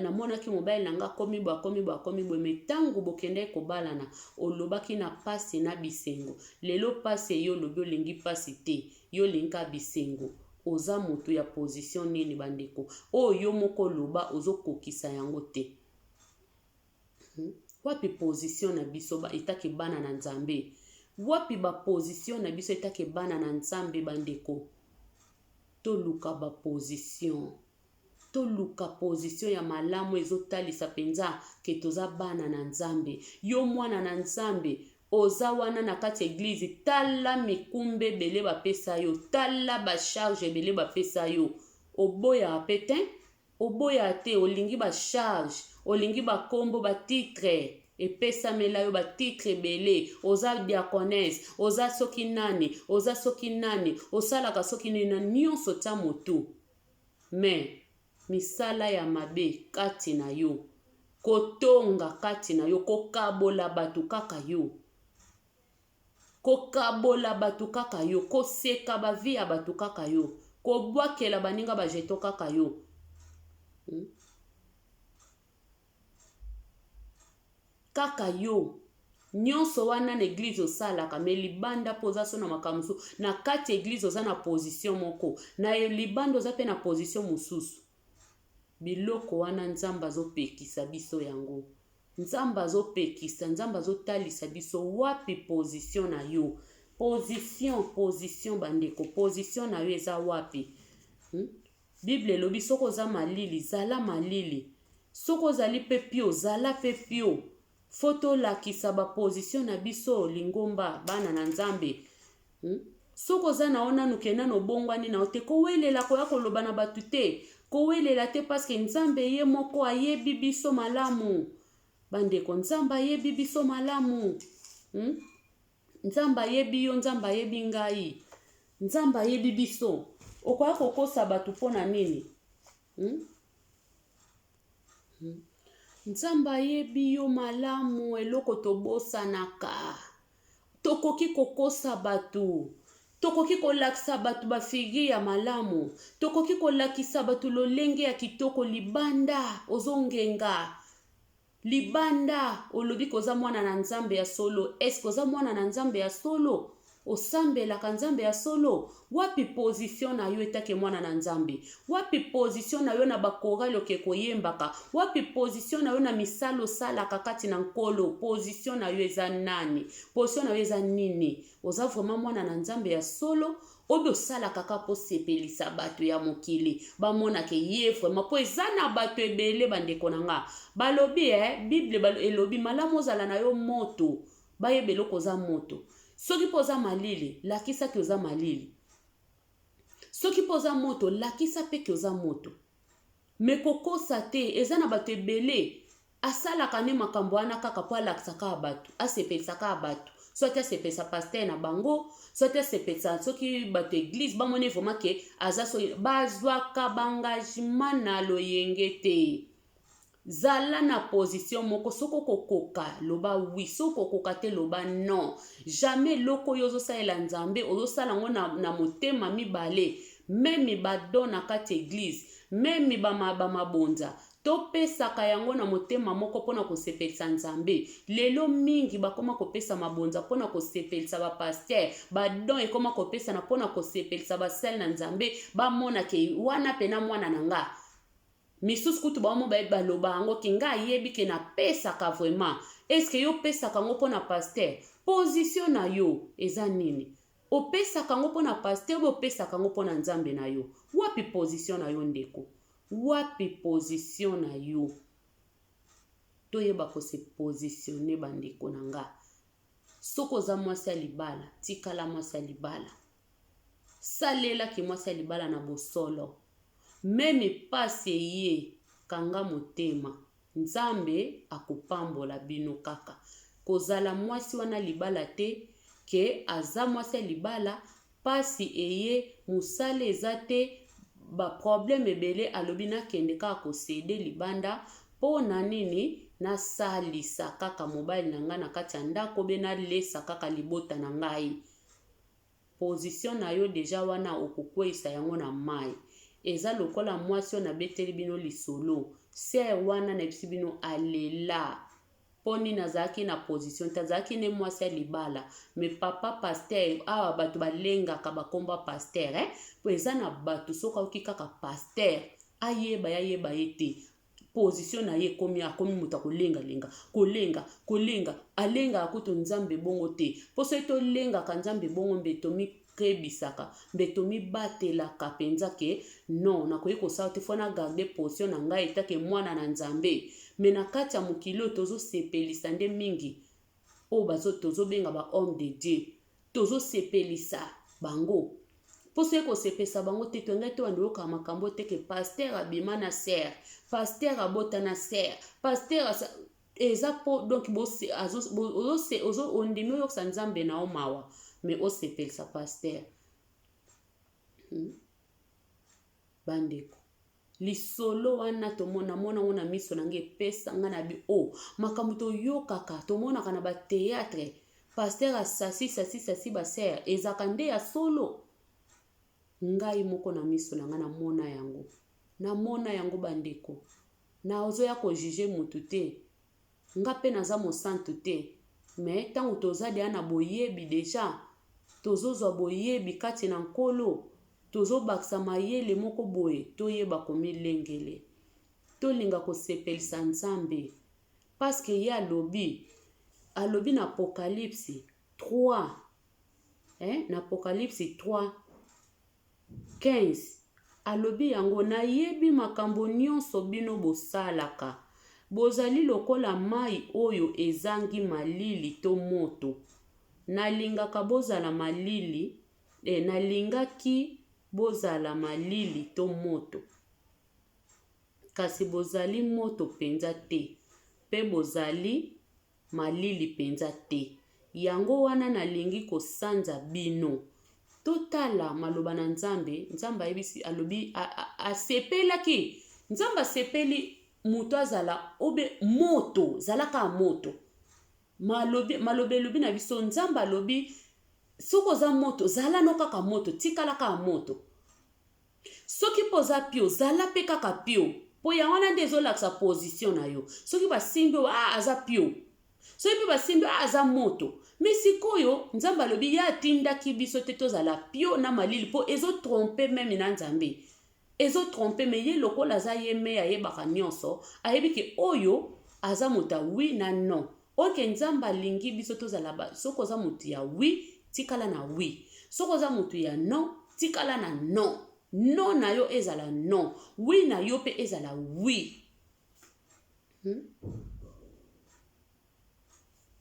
namonaki mobali na nga akomi boye, akomi boye, akomi boye. Me ntango bokendaki kobalana, olobaki na pasi na bisengo. Lelo pasi eye, olobi olingi pasi te, yo olingi kaka bisengo. Oza moto ya position nini, bandeko? Oyo yo moko oloba, ozokokisa yango te. Wapi position na biso etake bana na Nzambe? Wapi baposition na biso etake bana na Nzambe? Bandeko, toluka baposition, toluka position ya malamu ezotalisa mpenza ke toza bana na Nzambe. Yo mwana na Nzambe, oza wana na kati ya église, tala mikumba ebele bapesa yo, tala bacharge ebele bapesa yo, oboyaka mpe te, oboya te. Olingi bacharge, olingi bakombo, batitre epesamela yo, batitre ebele. Oza diaconesse, oza soki nani, oza soki nani, osalaka soki nini na nyonso, tia motu. Me misala ya mabe kati na yo, kotonga kati na yo, kokabola bato kaka yo, kokabola bato kaka yo, koseka bavie ya bato kaka yo, kobwakela baninga bajeton kaka yo, Kaka yo nyonso wana na église osalaka, me libanda mpo oza so na makambo mosusu. Na kati ya église oza na position moko, na libanda oza mpe na position mosusu. Biloko wana Nzambe azopekisa biso yango. Nzambe azopekisa, Nzambe azotalisa biso wapi position na yo. Position, position, bandeko, position na yo eza wapi? Bible elobi soki oza malili, zala malili. Soki ozali mpe pio, zala mpe pio. Fo tolakisa baposition na biso, lingomba, bana na Nzambe, Soki oza na yo nanu ke nanu obongwani na yo te, kowelela koya koloba na bato te, kowelela te, parce que Nzambe ye moko ayebi biso malamu. Bandeko, Nzambe ayebi biso malamu, Nzambe ayebi yo, Nzambe ayebi ngai, Nzambe ayebi biso. Okoya kokosa bato mpo na nini? Nzambe ayebi yo malamu. Eloko tobosanaka, tokoki kokosa bato, tokoki kolakisa bato bafigure ya malamu, tokoki kolakisa bato lolenge ya kitoko libanda, ozongenga libanda, olobi koza mwana na Nzambe ya solo. Eske oza mwana na Nzambe ya solo? Osambelaka Nzambe ya solo? Wapi position na yo etake mwana na Nzambe? Wapi position na yo na ba chorale oke koyembaka? Wapi position na yo na misala osalaka kati na Nkolo? Position na yo eza nani? Position na yo eza nini? Oza vraiment mwana na Nzambe ya solo? Obi osalaka kaka mpo osepelisa bato ya mokili bamona ke ye vraiment, mpo eza na bato ebele bandeko na nga balobi eh, Bible elobi malamu ozala na yo moto bayeba eloko oza moto. Soki mpo oza malili, lakisa ke oza malili. Soki mpo oza moto, lakisa mpe ke oza moto. Me kokosa te, eza na bato ebele asalaka nde makambo wana kaka mpo alakisa kaka bato, asepelisa kaka bato, soki asepelisa pasteur na bango, soki asepelisa soki bato eglise bamoni vraiment ke aza, soki bazwaka baengagement na loyenge te. Zala na position moko, soki okokoka loba oui, soki okokoka te loba non. Jamais eloko oyo ozosalela Nzambe ozosala yango na motema mibale. Meme ba don na kati eglise, meme ba mabonza, topesaka yango na motema moko mpona kosepelisa Nzambe. Lelo mingi bakoma kopesa mabonza mpona kosepelisa ba pasteur, ba don ekoma kopesana mpona kosepelisa basali na Nzambe, bamona ke wana pena mwana na nga. Misusu kutu bango bayebi baloba yango ke nga ayebi ke napesaka vraiment. Est-ce que yo opesaka yango mpona pasteur? Position na yo eza nini? Opesaka yango mpona pasteur ou opesaka yango mpona Nzambe na yo? Wapi position na yo ndeko? Wapi position na yo? Toyeba ko se positionner bandeko na nga. Soki oza mwasi ya libala, tikala mwasi ya libala. Salela ki mwasi ya libala na bosolo. Meme pasi eye, kanga motema. Nzambe akopambola bino kaka. Kozala mwasi wana libala te ke aza mwasi ya libala, pasi eye, mosala eza te, ba problème ebele, alobi nakende kaka ko ceder libanda po na nini nasalisa kaka mobali na ngai na kati ya ndako be nalesa kaka libota na ngai. Position na yo dejà wana okokweyisa yango na mayi. Eza lokola mwasi oyo nabeteli bino lisolo. Sœur wana nayebisi bino alela po nini azalaki na position te, azalaki nde mwasi ya libala mais papa pasteur, awa bato balengaka ba kombo ya pasteur eh, po eza na bato soki ayoki kaka pasteur ayeba ye ayeba ye te, position na ye ekomi, akomi moto ya kolengalenga, kolenga, kolenga, alengaka kutu Nzambe bongo te, po soki tolengaka Nzambe bongo mbe tomikebisaka, mbe tomibatelaka penza ke non nakoki kosala te, faut na garder position na ngai etake mwana na Nzambe. Mais na kati ya mokili oyo tozosepelisa nde mingi oyo bazo tozobenga ba homme de Dieu, tozosepelisa bango. Po soki kosepelisa bango te, tolingaki tobanda koyoka makambo te ke pasteur abima na sœur, pasteur abota na sœur, pasteur asa, eza po donc bose, azo, bo, ozo, ozo, ondimi oyokisa Nzambe na yo mawa, mais osepelisa pasteur. Bandeko, lisolo wana tomona mona ngo na miso na ngai epesa nga na bi o makambo toyokaka tomonaka na ba théâtre, pasteur asasi sasi sasi ba sœur, ezaka nde ya solo. Ngai moko na miso na ngai namona yango, namona yango bandeko. Nazoya ko juger mutu te, nga pe naza mosantu te, mais tango toza deja na boyebi deja, tozozwa boyebi kati na Nkolo, tozobakisa mayele moko boye, toyeba komilengele, tolinga kosepelisa Nzambe, parce que ye alobi, alobi na Apocalypse 3, eh, na Apocalypse 3 15, alobi yango, nayebi makambo nyonso bino bosalaka, bozali lokola mai oyo ezangi malili to moto. Nalingaka bozala malili, eh, nalingaki bozala malili to moto, kasi bozali moto mpenza te, mpe bozali malili mpenza te. Yango wana nalingi kosanza bino. Totala maloba na Nzambe. Nzambe ayebisi, alobi, asepelaki. Nzambe asepeli moto azala obe moto, zalaka moto. Malobi, maloba elobi na biso, Nzambe alobi, soki oza moto, zala no kaka moto, tikala kaka moto. Soki mpo oza pio, zala mpe kaka pio. Po yango wana nde ezolakisa position na yo. Soki basimbi oyo, ah, aza pio. Soki mpe basimbi, ah, aza moto. Mais sikoyo Nzambe alobi ye atindaki biso te tozala pio na malili po ezo tromper meme na Nzambe. Ezo tromper mais ye lokola aza ye mei ayebaka nionso, ayebi ke oyo aza moto ya oui na non. Ok Nzambe alingi biso tozala ba soki oza moto ya oui tikala na oui. Soki oza moto ya non tikala na non. Non na yo ezala non, oui na yo pe ezala oui. Hmm?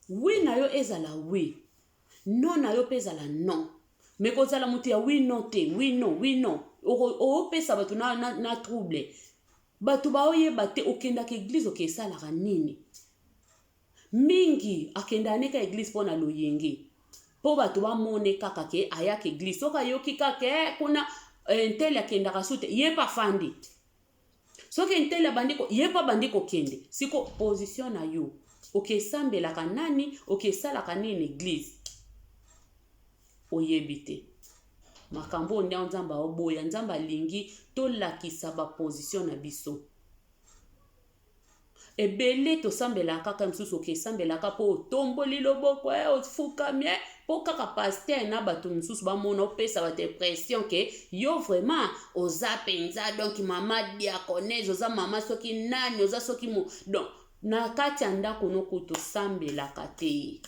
Oui na yo ezala oui. Non na yo pe ezala non. Mais kozala moto ya oui non te, oui non, oui non. Opesa bato na, na, na trouble. Bato baoyeba te okendaka eglise okesalaka nini. Mingi akendaka ne ka eglise mpo na loyenge. Mpo bato bamone kaka ke ayaka eglise. Soki ayoki kaka eh, kuna eh, ntele akendaka su te, ye mpe afandi. Soki ntele abandi ye mpe abandi kokende. Siko position na yo okesambelaka nani, okesalaka nini eglise? Oyebi te. Makambo oyo nde Nzambe aoboya. Nzambe alingi tolakisa ba position na biso. Ebele tosambelaka kaka mosusu okesambelaka mpo otomboli loboko eh, ofukami eh, mpo kaka pasteur na bato mosusu bamona opesa bato impression ke yo vraiment oza mpenza donc mama diaconese oza mama soki nani oza soki mo donc na kati ya ndako no kutu osambelaka te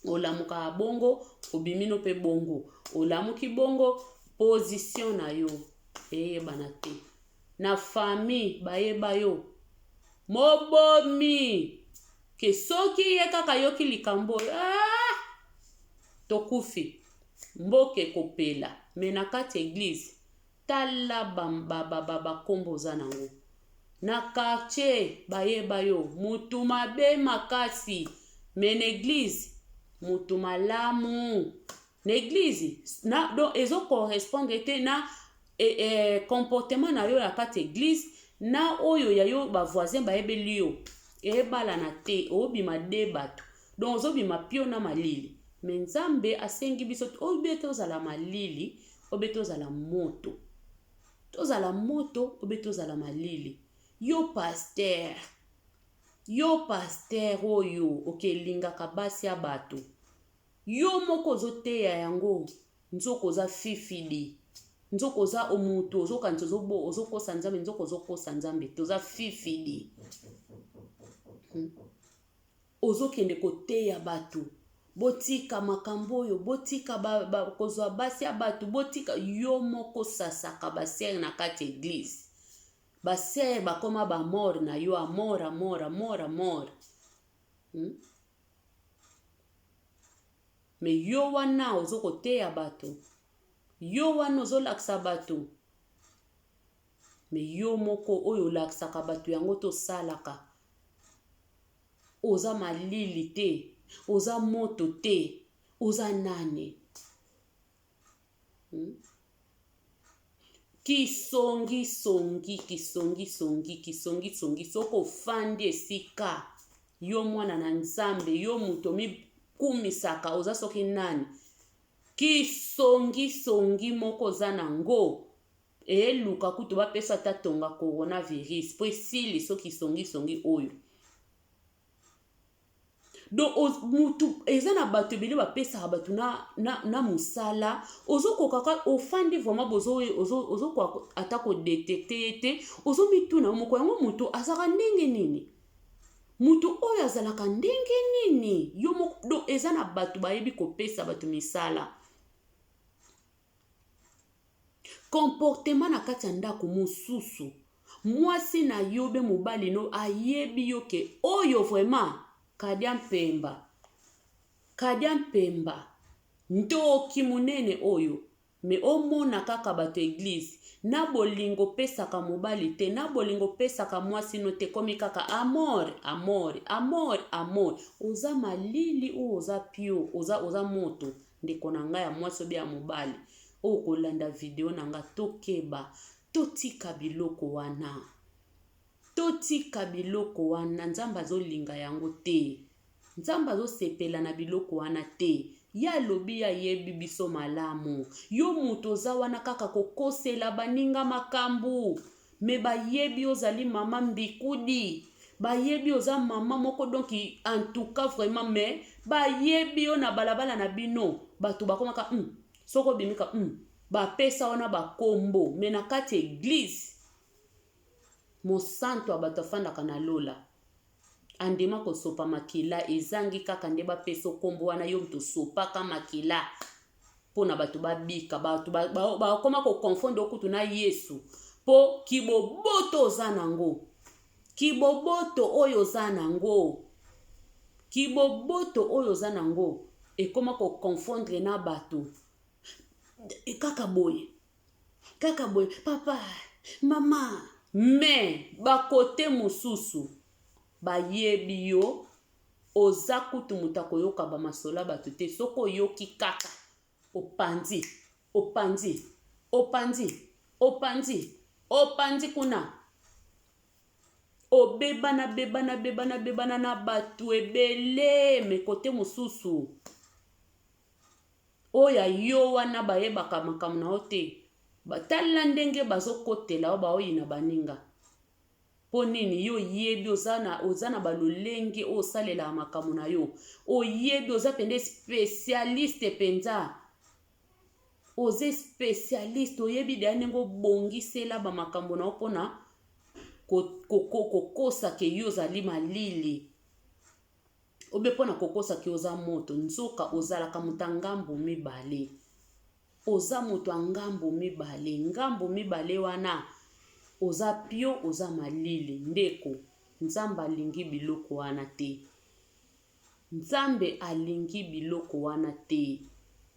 olamukaka bongo obimi no mpe bongo olamuki bongo position na yo eyebana te na famille bayeba yo mobomi ke soki ye kaka ayoki likambo oyo ah! Tokufi mboka ekopela me na kati ya eglise tala bakombo oza nango na quartier bayeba yo mutu mabe makasi me na eglise mutu malamu na eglise na donc ezo correspondre te na e, e, comportement na yo ya kati eglise na oyo ya yo ba voisin bayebeli yo ebalana te obima de bato donc ozobima pio na malili me nzambe asengi biso obe tozala malili obe tozala moto tozala moto obe tozala malili yo pasteur yo pasteur oyo okelingaka basi ya bato Yo moko ozo teya yango nzoka oza fifidi nzoka oza mutu ozo kanisa ozo bo ozo kosa nzambe nzoka ozo kosa nzambe te oza fifidi hmm. Ozokende koteya bato botika makambo oyo botika ba, ba, kozwa basi ya bato botika yo moko sasaka basere na kati ya eglize basere bakoma bamore na yo amor amor amor amor hmm? Mais yo wana ozo koteya bato, yo wana ozolakisa bato, mais yo moko oyo olakisaka bato yango te osalaka. Oza malili te, oza moto te, oza nani? Hmm? Kisongi songi kisongi songi kisongi songi soki ofandi esika yo mwana na nzambe yo moto omikumisaka oza soki nani kisongi songi moko oza na ngo eluka kutu bapesa ata tonga coronavirus mpo esili soki songi songi oyo Donc mutu eza na bato ebele bapesaka bato na, na, na mosala ozokoka ka ofandi vraiment ozokoka ata kodetecte ye te ozomituna yo moko yango moto azalaka ndenge nini moto oyo azalaka ndenge nini yo moko donc eza na bato bayebi kopesa bato misala Comportement na kati ya ndako mosusu mwasi na yo be mobali no ayebi yo ke oyo vraiment kadia mpemba kadia mpemba ndoki monene oyo me omona kaka bato eglise na bolingo opesaka mobali te na bolingo opesaka mwasi no te komi kaka amore amore amore amore oza malili oyo oza pio oza, oza moto Ndeko na nga ya mwasi obe ya mobali oyo kolanda video na nga tokeba totika biloko wana totika biloko wana nzambe azolinga yango te nzambe azosepela na biloko wana te ye alobi ye ayebi biso malamu yo moto oza wana kaka kokosela baninga makambo me bayebi ozali mama mbikudi. Bayebi oza mama moko donc en tout cas vraiment, mais bayebi yo na balabala na bino, bato bakomaka soki obimika bapesa wana bakombo. Mais na kati ya église, mosantu ya bato afandaka na lola, andima kosopa makila. Ezangi kaka nde bapesa nkombo wana, yo moto osopaka makila mpona bato babika. Bato bakoma koconfondre okutu na Yesu, mpo kiboboto oza nango, kiboboto oyo oza nango, kiboboto oyo oza nango ekoma koconfondre na bato kaka boye, kaka boye, papa, mama. Mais bakote mosusu bayebi yo, oza kutu moto akoyoka bamasolo ya bato te. Soki oyoki kaka, opanzi, opanzi, opanzi, opanzi, opanzi kuna, obebana, bebana, bebana, bebana na bato ebele. Mais kote mosusu oyo yo wana, bayebaka makambo na yo te. Batala ndenge bazokotela yo, baoyina baninga. Mpo nini? Yo oyebi, oza na balolenge oyo osalelaka makambo na yo. Oyebi, oza mpenza spécialiste mpenza, oza spécialiste. Oyebi deya ndenge obongisela bamakambo na yo mpona kokosa ke yo ozali malili, obe mpona kokosa ke oza moto. Nzoka ozalaka moto ya ngambo mibale, oza moto ya ngambo mibale. Ngambo mibale wana, oza pio, oza malili. Ndeko, Nzambe alingi biloko wana te. Nzambe alingi biloko wana te.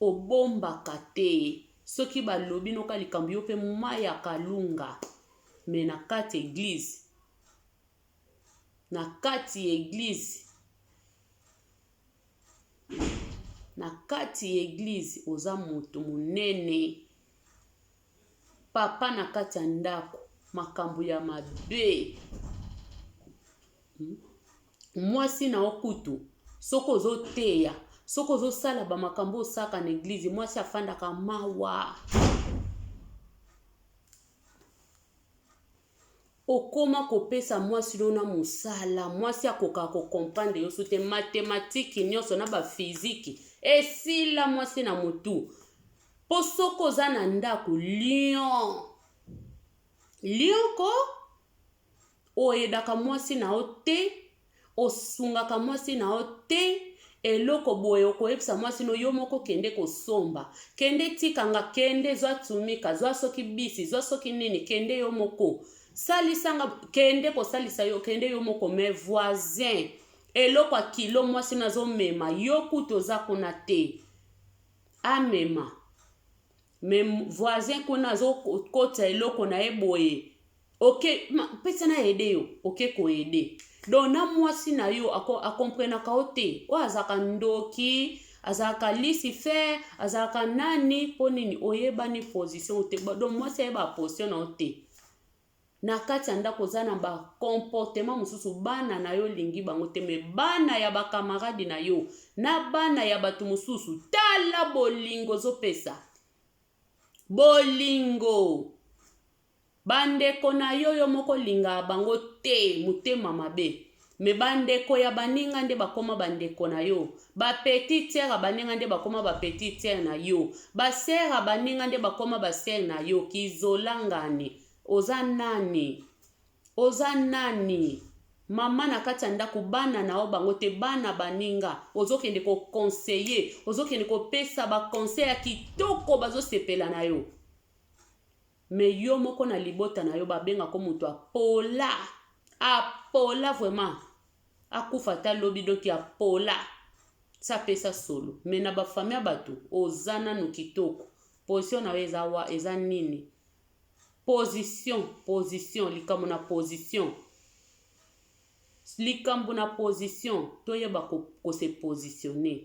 Obombaka te. Soki balobi noka likambo, yo mpe mai ya kalunga. Mais na kati église, na kati ya église, na kati ya église, oza moto monene, papa na kati ya ndako, makambo ya mabe. Mwasi na yo kutu, soki ozoteya, soki ozosala bamakambo osaka na église, mwasi afandaka mawa. Okoma kopesa mwasi no na mosala, mwasi akokaka kocomprendre yo so te. Mathématique nyonso na baphysique esila mwasi na motu. Mpo soki oza na ndako lion, lion ko oyedaka mwasi na yo te, osungaka mwasi na yo te. Eloko boye, okoyebisa mwasi no yo moko: "Kende kosomba, kende, tikanga, kende, zwa tumika, zwa soki bisi, zwa soki nini, kende yo moko, salisanga, kende kosalisa yo, kende yo moko." Mais voisin, eloko ya kilo mwasi no azomema, yo kutu oza kuna te, amema. Mais voisin kuna azokotisa eloko na ye boye, oke pesa na aider yo, oke koaider. Donc na mwasi na yo akomprenaka yo te. Oyo azalaka ndoki, azalaka Lucifer, azalaka nani? Mpo nini? Oyebani position te. Donc mwasi ayeba position na yo te. Na kati ya ndako oza na bacomportement mosusu. Bana na yo olingi bango te, mais bana ya bacamarade na yo na bana ya bato mosusu, tala bolingo ozopesa, bolingo. Bandeko na yo, yo moko olingaka bango te, motema mabe. Mais bandeko ya baninga nde bakóma bandeko na yo, bapetite sœur ya baninga nde bakóma bapetite sœur na yo, basœur ya baninga nde bakóma basœur na yo. Kizolangani, oza nani? Oza nani? Mama na kati ya ndako, bana na yo bango te, bana baninga ozokende koconseiller, ozokende kopesa baconseil ya kitoko, bazosepela na yo. Mais yo moko na libota na yo, babengako moto apola, apola vraiment, akufa ata lobi. Donc apola sa apesa solo. Mais na bafamille ya bato, oza nanu kitoko. Position na yo eza wa, eza nini? Position, position, likambo na position, likambo na position. Toyeba kose positionner,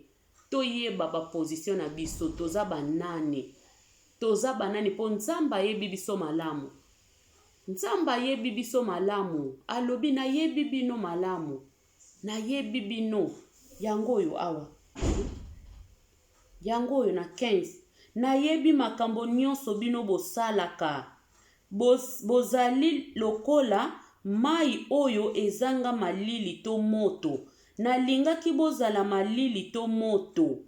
toyeba baposition na biso. Toza banani? Toza banani? Mpo Nzambe ayebi biso malamu. Nzambe ayebi biso malamu. Alobi: "Nayebi bino malamu, nayebi bino." Yango oyo awa, yango oyo na 15: "Nayebi makambo nyonso bino bosalaka. Bozali lokola mai oyo ezanga malili to moto. Nalingaki bozala malili to moto,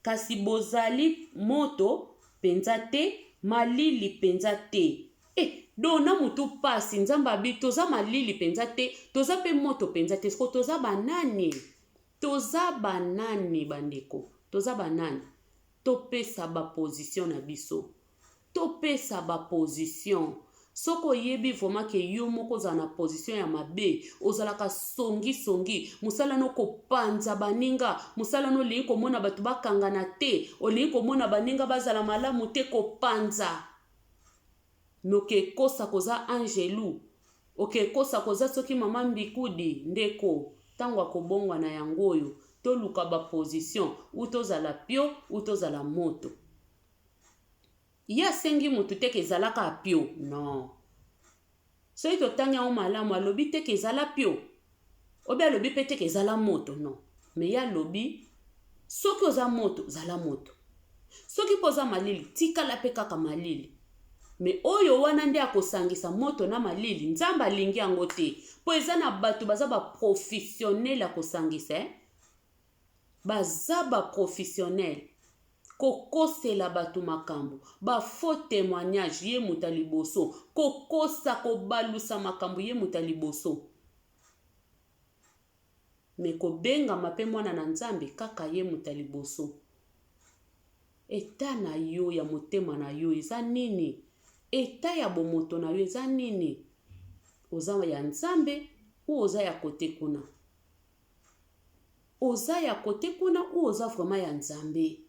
kasi bozali moto penza te, malili penza te. Eh, donc na mutu pasi, Nzambe abi toza malili penza te, toza pe moto penza te. Sikoyo toza banani? Toza banani bandeko? Toza banani? Topesa ba position na biso. Topesa ba position. Soki oyebi vraiment ke yo moko ozala na position ya mabe, ozalaka songi songi, mosala no kopanza baninga, mosala no olingi komona bato bakangana te, olingi komona baninga bazala malamu te, kopanza. Mais oke kosa koza angelu, oke kosa koza soki mama mbikudi, ndeko, tango ya kobongwana yango oyo, toluka ba position, ou tozala pio, ou tozala moto. Ye asengi mutu te ke zala kaka pio, non. Soki totangi yango malamu, alobi te ke zala pio, obi alobi pe te ke zala moto, non. Mais ye alobi, soki oza moto, zala moto. Soki pe oza malili, tikala pe kaka malili. Mais oyo wana nde akosangisa moto na malili, Nzambe alingi yango te. Po eza na batu baza ba professionnel ya kosangisa, eh. Baza ba professionnel. Kokosela batu makambo, ba faux temoignage ye moto ya liboso, kokosa kobalusa makambo ye moto ya liboso. Mais kobengama pe mwana na Nzambe kaka ye moto ya liboso. Etat na yo ya motema na yo eza nini? Etat ya bomoto na yo eza nini? Oza ya Nzambe ou oza ya cote kuna? Oza ya cote kuna ou oza vraiment ya Nzambe?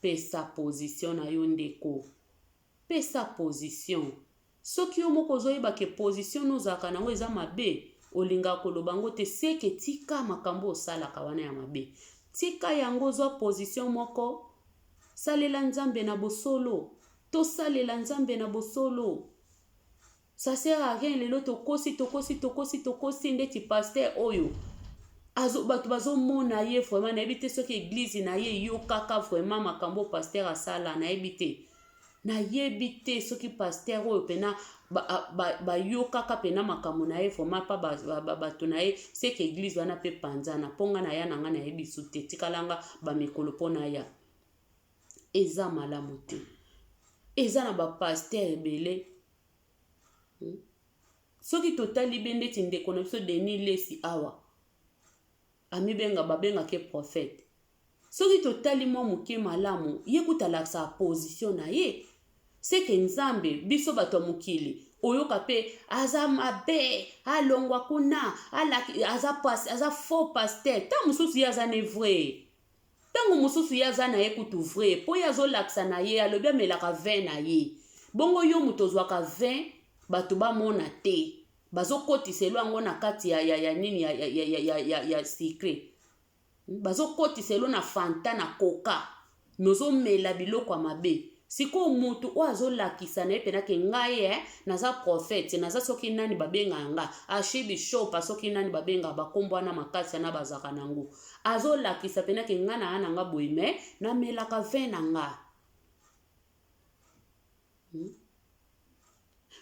Pesa position na yo ndeko. Pesa position. Soki yo moko ozoyeba ke position no ozalaka nango eza mabe, olingaka koloba yango te, seke tika makambo osalaka wana ya mabe. Tika yango zwa position moko, salela Nzambe na bosolo. Tosalela Nzambe na bosolo. Ça sert à rien lelo tokosi tokosi tokosi tokosi ndeti pasteur oyo azo bato bazomona ye vraiment nayebi te soki eglise na ye eyokaka vraiment makambo pasteur asala nayebi te nayebi te soki pasteur oyo pena bayokaka ba, ba pena makambo na ye vraiment pa bato ba, ba, ba, na ye seke eglise wana mpe panzana mpo nga na ya na nga nayebi su te tikalanga bamikolo mpo na ya eza malamu te eza na bapasteur ebele Soki totali be ndeti ndeko na biso Denis Lessi awa amibenga babengaka ye prophète soki totali mwa moke malamu ye kutu alakisaka position na ye seke nzambe biso bato ya mokili oyoka mpe aza mabe alongwa kuna alaki, aza, aza faux pasteur ntango mosusu ye aza ne vrai Tango mosusu ye aza na ye kutu vrai po ye azolakisa na ye alobi amelaka vin na ye bongo yo moto ozwaka vin bato bamona te bazokotiselo yango na kati ya, ya, ya nini ya, ya, ya, ya, ya, ya sucre bazokotiselo na fanta na coca me ozomela biloko ya mabe Sikoyo mutu oyo azolakisa na ye pena ke ngai eh, naza prophète, naza soki nani babengaka nga, archibishop soki nani babengaka bakombo wana makasi wana bazalaka nango. Azolakisa pena ke ngai naa na nga boye mais namelaka vin na nga.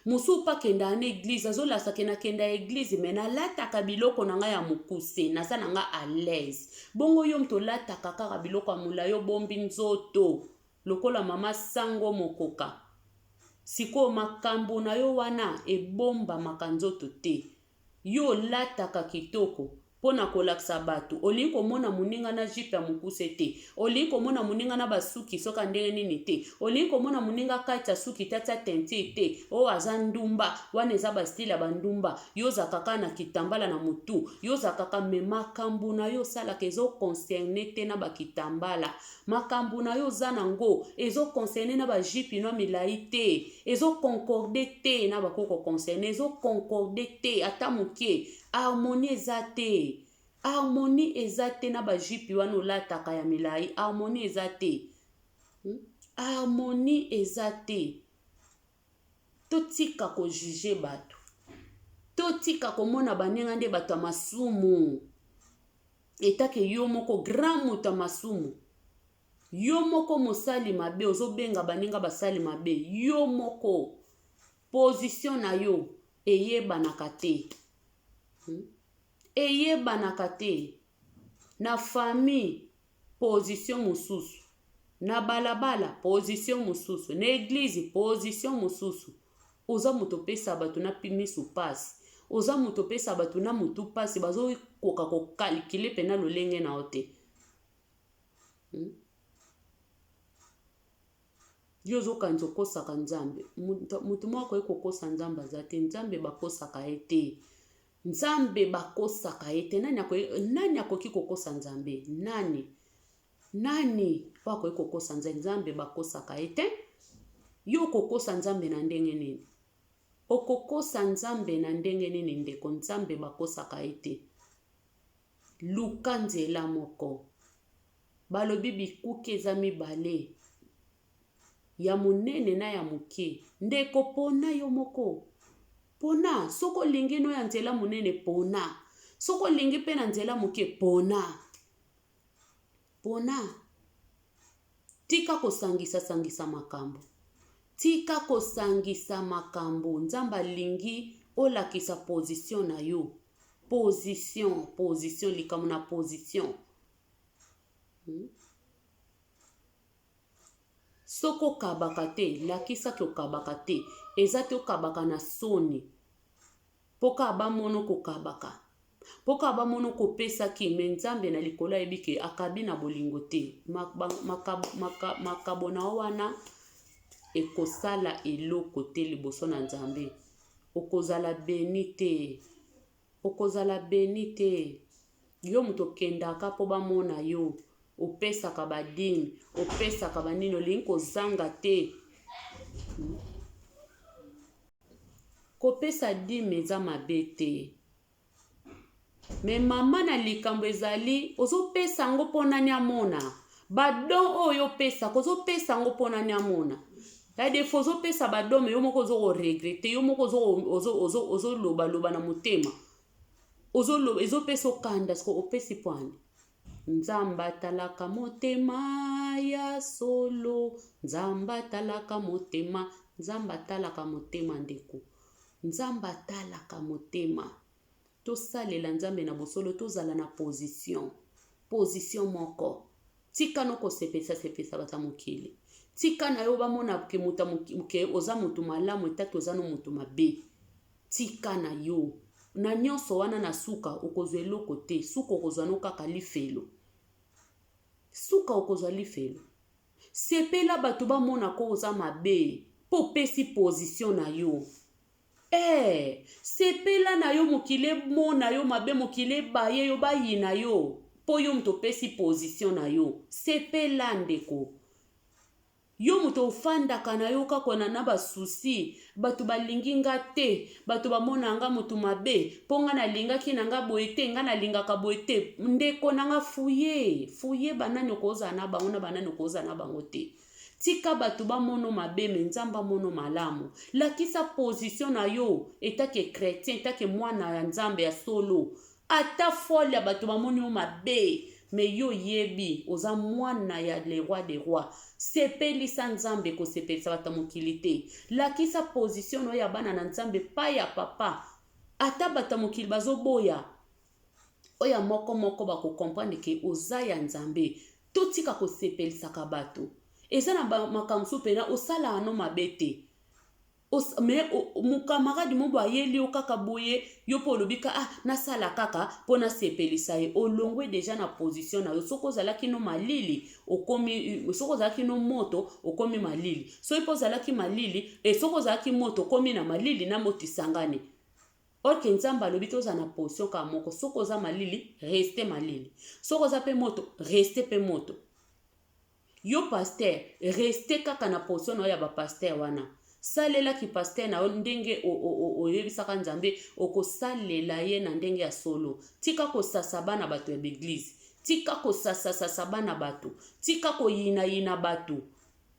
Mosusu pe akendaka na eglise azolakisa ke nakenda eglise mais nalataka biloko na ngai ya mokuse naza na nga à l'aise. Bongo yo moto olataka kaka biloko ya molayi obombi nzoto lokola mama sango mokoka sikoyo makambo na yo wana ebombamaka nzoto te yo olataka kitoko mpo na kolakisa bato olingi komona moninga na jupe ya mokuse te olingi komona moninga na basuki soka ndenge nini te olingi komona moninga kati ya suki te atia teinture te oyo aza ndumba wana eza bastyle ya bandumba yo ozalaka kaka na kitambala na motu yo ozalaka kaka me makambo na yo osalaka ezo concerne te na bakitambala Makambu na yo oza na ngo ezo concerne na ba jupe no milayi te ezo concorde te na ba koko concerne ezo concorde te ata mukie harmonie eza te harmonie eza te na ba jupe wana olataka ya milayi harmonie eza te hmm? harmonie eza te totika ko juge bato totika komona baninga nde bato ya masumu etake yo moko grand moto ya masumu yo moko mosali mabe ozobenga baninga basali mabe yo moko position na yo. Eyebanaka te. Eyebanaka te. Na famille, position mosusu. Na balabala, position mosusu. Na eglise, position mosusu. Oza moto opesa bato na misu pasi. Oza moto opesa bato na motu pasi, bazokoka kokalkile mpe na lolenge na yo te. Yo ozokanisa okosaka Nzambe. Moto moko akoki kokosa Nzambe aza te. Nzambe bakosaka ye te. Nzambe bakosaka ye te. Nani akoki kokosa Nzambe? Nani? Nani oyo akoki kokosa Nzambe? Nzambe bakosaka ye te. Yo okokosa Nzambe na ndenge nini? Okokosa Nzambe na ndenge nini ndeko? Nzambe bakosaka ye te. Luka nzela moko. Balobi bikuke eza mibale, ya monene na ya moke. Ndeko pona yo moko. Pona soki olingi no ya nzela monene pona. Soki olingi mpe na nzela moke pona. Pona. Tika kosangisa sangisa makambo. Tika kosangisa makambo. Nzambe alingi olakisa position na yo. Position, position, likambo na position. Soki okabaka te, lakisa ke okabaka te. Eza te okabaka na soni. Mpo kaka bamono kokabaka. Mpo kaka bamono kopesaki, me Nzambe na likolo ayebi ke akabi na bolingo te. Makabo na yo wana ekosala eloko te liboso na Nzambe. Okozala beni te. Okozala beni te. Yo moto okendaka mpo bamona yo. Opesaka ba dime, opesaka ba nini, olingi kozanga te. Kopesa dime eza mabe te. Me mama na likambo ezali ozopesa yango mpo nani amona. Ba don oyo opesaka ozopesa yango mpo nani amona. Ya defo ozopesa ba don me yo moko ozo ko regretter, yo moko ozoloba loba na motema. Ozoloba ezopesa okanda siko opesi mpo ani? Nzambe atalaka motema ya solo. Nzambe atalaka motema. Nzambe atalaka motema ndeko. Nzambe atalaka motema. Tosalela Nzambe na bosolo, tozala na position. Position moko. Tika no kosepelisa sepelisa bato ya mokili. Tika na yo bamona ke moto ke oza moto malamu etaki oza no moto mabe. Tika na yo. Na nyonso wana na suka okozwa eloko te. Suka okozwa no kaka lifelo. Suka okozwa lifelo. Sepela bato bamona ko oza mabe mpo opesi position na yo. Eh, sepela na yo mokili emona yo mabe, mokili ebaye yo, bayina yo mpo yo moto opesi position na yo. Sepela ndeko. Yo moto ofandaka na yo kaka na na ba souci, bato balingi nga te, bato bamona nga moto mabe, mpo nga nalingaki na nga boye te, nga nalingaka boye te. Ndeko na nga fouille, fouille banani okozala na bango na banani okozala na bango te. Tika bato bamono mabe me Nzambe amono malamu. Lakisa position na yo etake chretien, etake mwana ya Nzambe ya solo. Ata folle ya bato bamoni yo mabe me yo oyebi oza mwana ya le roi de roi. Sepelisa Nzambe, kosepelisa bato ya mokili te. Lakisa position na yo ya bana na Nzambe pa ya papa. Ata bato ya mokili bazoboya oyo ya moko moko bako comprendre ke oza ya Nzambe. Totika kosepelisaka bato. Eza na makambo mosusu mpena osalaka no mabe te. Me mokamarade mo boye ayeli yo kaka boye, yo mpe olobi ka ah nasala kaka mpo nasepelisa ye. Olongwe deja na position na yo. Soki ozalaki no malili okomi, soki ozalaki no moto okomi malili. Soki mpe ozalaki malili, e soki ozalaki moto okomi na malili na moto esangani. Ok Nzambe alobi tozala na position kaka moko. Soki oza malili, reste malili. Soki oza pe moto, reste pe moto. Yo pasteur, reste kaka na position na yo ya ba pasteur wana. Salela ki pasteur na yo ndenge oyebisaka Nzambe, okosalela ye na ndenge ya solo. Tika kosasa bana bato ya b'eglise. Tika kosasasasa bana bato. Tika koyinayina bato.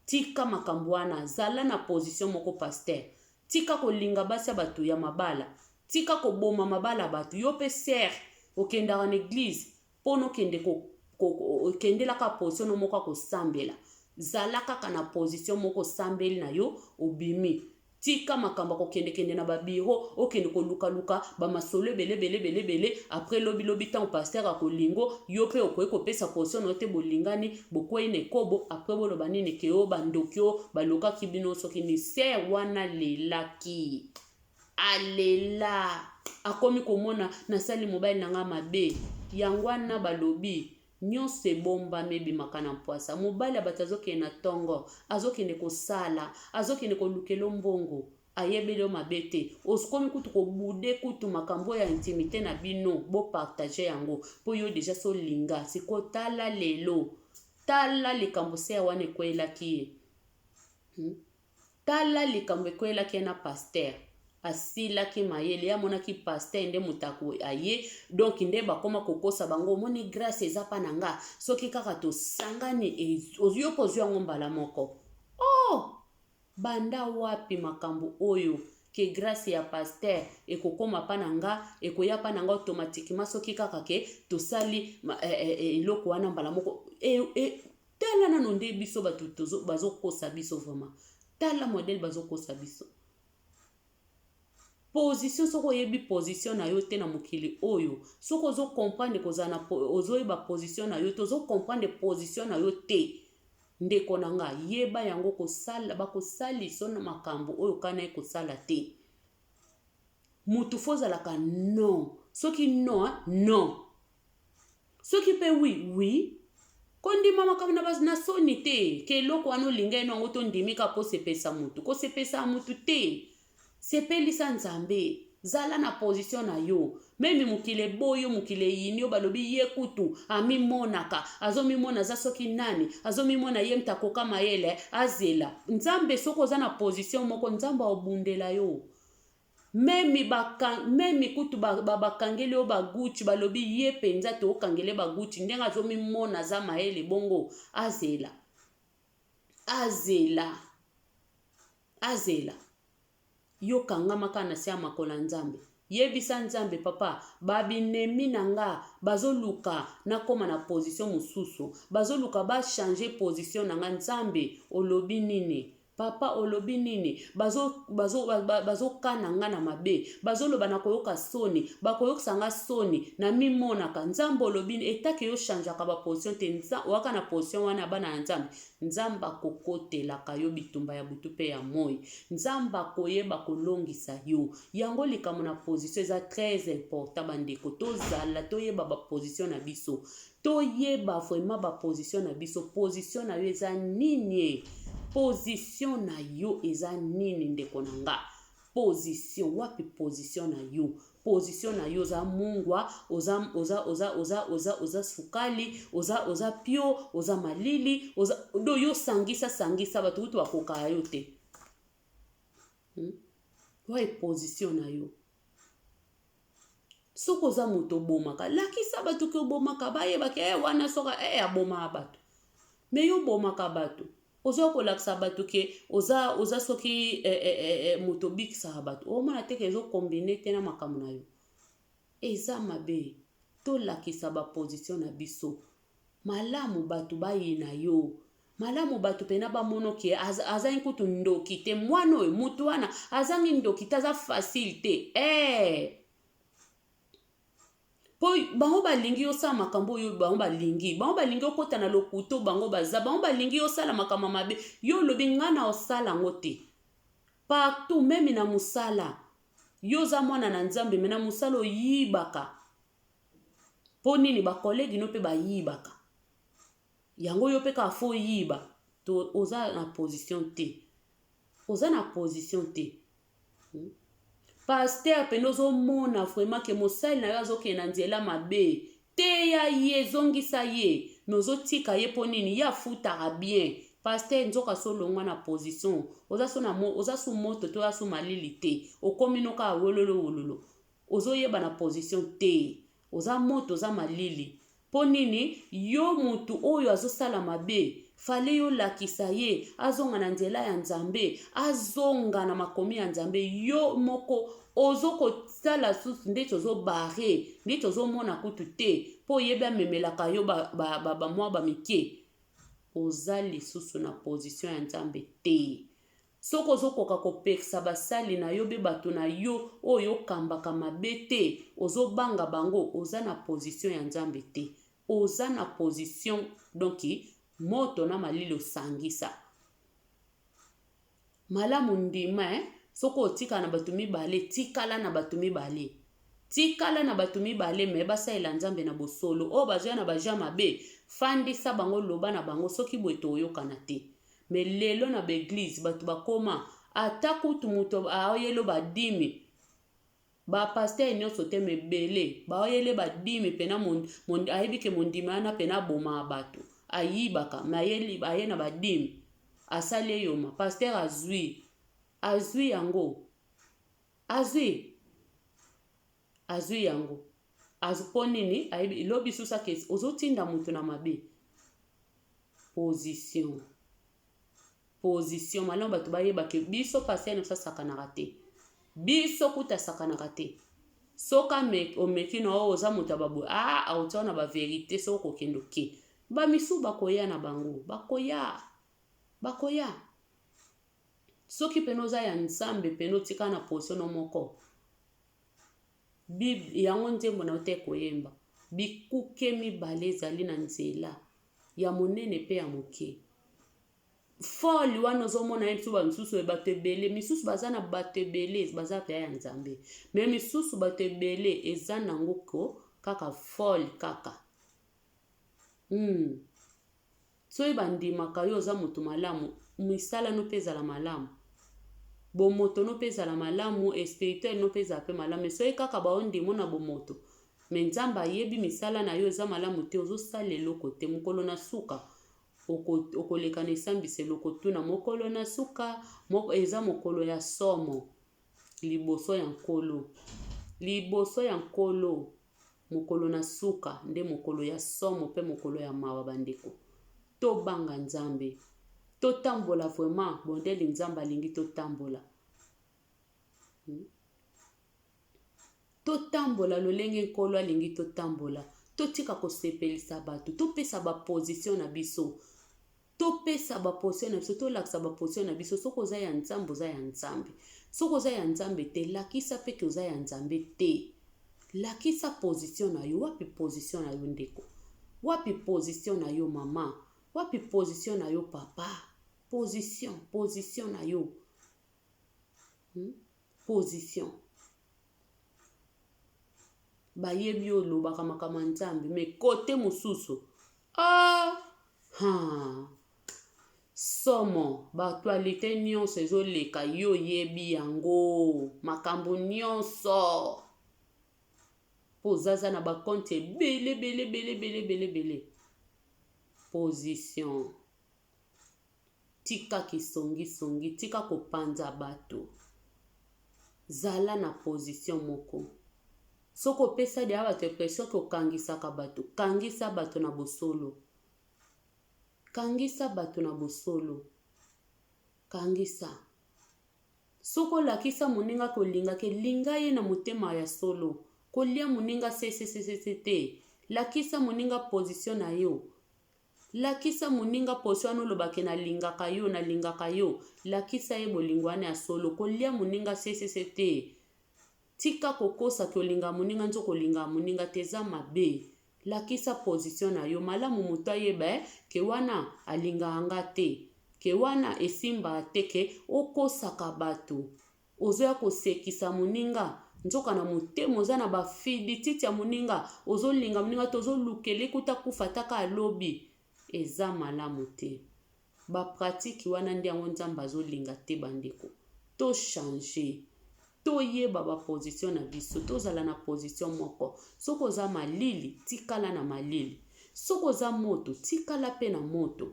Tika makambo wana. Zala na position moko pasteur. Tika kolinga basi ya bato ya mabala. Tika koboma mabala ya bato. Yo pe sœur, okendaka na eglise pona okende ko, okendela kaka position no moko ya kosambela. Zala kaka na position moko osambeli na yo, obimi. Tika makambo ya kokendekende na babiro, okende kolukaluka bamasolo ebele ebele ebele ebele. Après lobi lobi, ntango pasteur akolingo yo mpe okoki kopesa position na yo te. Bolingani, bokwei na ekobo. Après boloba nini? Ke oyo bandoki oyo balokaki bino. Soki ni sœur wana lelaki, alela, akomi komona nasali mobali na nga mabe. Yango wana balobi nyonso ebombami ebimaka na mpwasa. Mobali ya bato azokende na ntongo, azokende kosala, azokende kolukela mbongo, ayebeli yo mabe te. Okomi kutu kobude kutu makambo ya intimité na bino, bopartager yango mpo yo déjà so olinga. Sikoyo tala lelo, tala likambo sœur wana ekweyelaki ye, Tala likambo ekweyelaki ye na pasteur. Asilaki mayele, ye amonaki pasteur nde moto aye. Donc nde bakóma kokosa bango. Omoni, grâce eza mpa na nga, soki kaka tosangani, yo mpo ozwi yango mbala moko. Oh, banda wapi makambo oyo ke grâce ya pasteur ekokóma mpa na nga, ekoya mpa na nga automatiquement soki kaka ke tosali eloko wana mbala moko? Tala nano nde biso bato bazokosa biso vraiment. Tala modèle bazokosa biso. Position, soki oyebi position na yo te na mokili oyo, soki ozocomprendre kozala na, ozoyeba position na yo te, ozocomprendre position na yo te, ndeko na nga, yeba yango, kosala bakosalisa na makambo oyo kana ye kosala te. Mutu faut ozalaka non. Soki non, non. Soki mpe oui, oui. Kondima makambo na soni te ke eloko wana olinga ye yango, tondimi kaka kosepelisa mutu. Kosepelisa mutu te, sepelisa Nzambe. Zala na position na yo. Même mokili eboyi yo, mokili eyini yo, balobi ye kutu amimonaka, azomimona aza soki nani, azomimona ye mutu akoka mayele, azela Nzambe. Soki oza na position moko, Nzambe aobundela yo. Même kutu bakangeli yo baguti, balobi ye mpenza tookangele baguti, ndenge azomimona aza mayele bongo, azela, azela, azela. Yo kangama kaka na se ya makolo ya Nzambe. Yebisa Nzambe: "Papa, babinemi na nga bazoluka nakóma na position mosusu, bazoluka bachanger position na nga. Nzambe, olobi nini? Papa, olobi nini? Bazokana bazo, bazo nga na mabe, bazoloba na koyoka soni, bakoyokisa nga soni na mimonaka. Nzambe, olobi nini?" Etake yo changeaka baposition te, oyaka na position wana ya bana ya Nzambe. Nzambe akokotelaka yo bitumba ya butu mpe ya moi. Nzambe akoyeba kolongisa yo. Yango likambo na position eza très important. Bandeko, tozala toyeba baposition na biso, toyeba vraiment baposition na biso. Position na yo eza nini? Position na yo eza nini, ndeko na nga? Position wapi? Position na yo, position na yo, oza mungwa, oza, oza, oza, oza, oza, oza sukali, oza, oza pio, oza malili, oza do? Yo sangisa sangisa, bato kutu bakokaka yo te, Waye position na yo? Soki oza moto obomaka, lakisa bato ke obomaka, bayebaka e wana. Soki e abomaka bato, mais yo obomaka bato, oza kolakisa bato ke oza soki moto obikisaka bato, omona te ke ezocombiner te na makambo na yo. Eza mabe. Tolakisa baposition na biso malamu, bato bayina yo malamu, bato mpena bamona ke azangi kutu ndoki te. Mwana oyo, motu wana azangi ndoki te, aza facile te. Mpo bango balingi osala makambo oyo bango balingi. Bango balingi okɔta na lokuto, bango baza, bango balingi osala makambo mabe. Yo olobi: "Ngai na osala yango te." Partout, même na mosala, yo oza mwana na Nzambe, mais na mosala oyibaka. Mpo nini? Bacollègue no mpe bayibaka yango, yo mpe kaka faut oyiba. To oza na position te, oza na position te, Pasteur pene, ozomona vraiment ke mosali na yo azokende na nzela mabe, teya ye, ezongisa ye, mais ozotika ye. Mpo nini? Ye afutaka bien. Pasteur, nzoka so olongwa na position, oza so, na oza su moto te, oza su malili te, okomi no kaka wololo wololo, ozoyeba na position te, oza moto, oza malili. Mpo nini? Yo motu oyo azosala mabe, fallait yolakisa ye azonga na nzela ya Nzambe, azonga na makomi ya Nzambe. Yo moko ozokosala susu ndeti ozobarrer, ndeti ozomona kutu te, mpo oyebi amemelaka yo bamwa ba, ba, ba bamike. Oza lisusu na position ya Nzambe te. Soki ozokoka kopekisa basali na yo be bato na yo oyo okambaka mabe te, ozobanga bango, oza na position ya Nzambe te. Oza na position donc moto na malili osangisa. Malamu ndima eh? Soki otikala na bato mibale, tikala na bato mibale. Tikala na bato mibale me basalela Nzambe na bosolo. Oyo bazoya na baja mabe, fandisa bango, loba na bango, soki boye toyokana te. Mais lelo na ba eglise bato bakoma ata kutu moto aoyelo badimi ba pasteur nyonso te me ebele baoyele badimi pena ayebi ke mondimi wana pena abomaka bato ayibaka me aye na badimi asali eyoma pasteur azwi azwi yango azwi azwi yango mpo nini ayebi lobi susu akesi ozotinda moto na mabe position position malamu bato bayeba ke biso pasteur na biso asakanaka te biso kuta asakanaka te soki omeki na oyo oza moto ya baboye a aotia na baverité soki okokende oke bamisu bakoya na bango bakoya bakoya soki pene oza ya nzambe pene otika na position no moko Bible yango nzembo na yo te koyemba bikuke mibale ezali na nzela ya monene mpe ya moke fole wana ozomona ye biso bamisusu bato ebele misusu baza na bato ebele baza mpe ya nzambe me misusu bato ebele eza nango ko kaka fole kaka Soki bandimaka yo oza moto malamu, misala no mpe ezala malamu. Bomoto no mpe ezala malamu, espirituel no mpe ezala mpe malamu. Mais soki kaka baondimo na bomoto, mais Nzambe ayebi misala na yo eza malamu te, ozosala eloko te. Mokolo na suka okoleka na esambiselo okotuna mokolo na suka eza mokolo ya somo liboso ya Nkolo. Liboso ya Nkolo. Mokolo na suka nde mokolo ya somo pe mokolo ya mawa bandeko. Tobanga Nzambe. Totambola vraiment bondeli Nzambe alingi totambola. Totambola lolenge Nkolo alingi totambola. Totika kosepelisa bato, topesa ba position na biso. Topesa ba position na biso, tolakisa ba position na biso. Soki oza ya Nzambe, oza ya Nzambe. Soki oza ya Nzambe te, lakisa pe ke oza ya Nzambe te. Lakisa position na yo. Wapi position na yo ndeko? Wapi position na yo mama? Wapi position na yo papa? Position, position na yo. Position. Bayebi yo olobaka makambo ya Nzambe, mais kote mosusu ah ha somo ba actualité nyonso ezoleka yo oyebi yango makambo nyonso mpo ozaza na bakonte ebele ebele ebele ebele ebele ebele position Tika kisongisongi, tika kopanza bato. Zala na position moko. Soki opesa deja bato impression ke okangisaka bato, kangisa bato na bosolo. Kangisa bato na bosolo. Kangisa. Soki olakisa moninga ke olingaka ye, linga ye na motema ya solo. Kolia moninga sesesesese te. Lakisa moninga position na yo. Lakisa moninga position wana oloba ke nalingaka yo, nalingaka yo. Lakisa ye bolingo wana ya solo. Kolia moninga sesese te. Tika kokosa ke olingaka moninga nzoka olingaka moninga te eza mabe. Lakisa position na yo malamu moto ayeba eh, ke wana alingaka nga te. Ke wana esimbaka te ke okosaka bato. Ozoya kosekisa moninga nzoka na motema oza na ba fidititi ya moninga ozolinga moninga te ozolukela ekuta kufa ata kaka lobi eza malamu te ba pratique wana nde yango nzambe azolinga te bandeko to changer toyeba ba position na biso tozala na position moko soki oza malili tikala na malili soki oza moto tikala pe na moto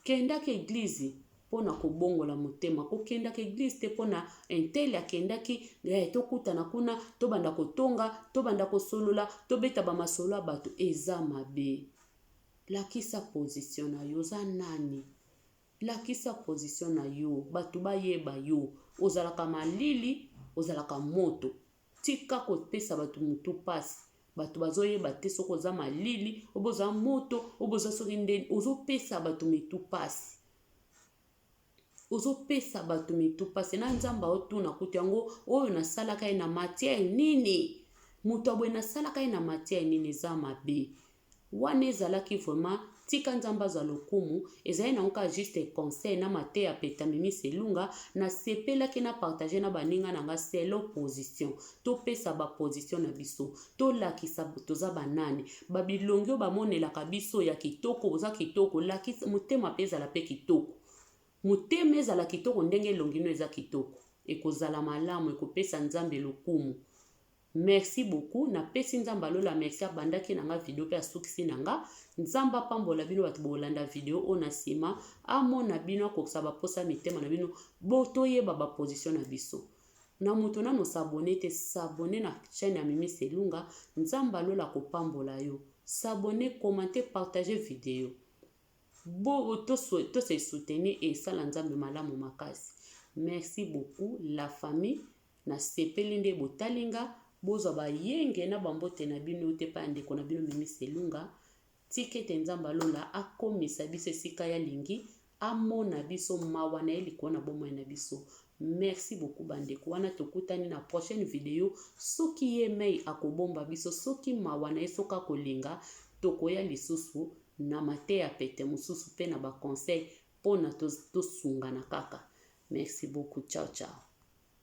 Kendaka eglise pona kobongola motema kokendaka eglise te pona intel akendaki eh, tokutana kuna tobanda kotonga tobanda kosolola tobeta bamasolo ya bato eza mabe lakisa position na yo oza nani lakisa position na yo bato bayeba yo ozalaka malili ozalaka moto Tika kopesa bato mutu pasi. Bato bazoyeba te soki oza malili, obe oza moto, obe oza soki ndeni. Ozopesa bato mitu pasi. Ozopesa bato mitu pasi na Nzambe aotuna kutu yango oyo nasalaka ye na matière nini? Moto ya boye nasalaka ye na matière nini? Eza mabe. Wana ezalaki vraiment tika Nzambe azwa lokumu, ezali nango kaka juste conseil na mateya peta Mimi Selunga, nasepelaki na partager na baninga na nga selon position. Topesa ba position na biso, tolakisa toza banani, ba bilongi oyo bamonelaka biso ya kitoko, oza kitoko, lakisa motema pe ezala pe kitoko. Motema ezala kitoko ndenge elongi no eza kitoko. Ekozala malamu, ekopesa Nzambe lokumu. Merci beaucoup na pesi nzambe ya lola merci abandaki na nga video pe asukisi na nga nzambe apambola bino bato bolanda video oyo na sima amona bino akokisa ba posa mitema na bino bo toyeba ba position na biso na moto nano s'abonner te s'abonner na chaîne ya Mimi Selunga nzambe ya lola akopambola yo s'abonner commenter partager video bo to to se soutenir esala nzambe malamu makasi merci beaucoup la famille Nasepeli nde botali nga, bozwa ba yenge na ba mbote na bino te epai ya ndeko na bino Mimi Selunga. Tika ete Nzambe ya Lola akomisa biso esika ye alingi, amona biso, mawa na ye likolo na bomoi na biso. Merci beaucoup ba ndeko, wana tokutani na prochaine video, soki ye mei akobomba biso, soki mawa na ye soki akolinga, tokoya lisusu na mateya pete mosusu pe na ba conseils pona tosungana kaka. Merci beaucoup, ciao ciao.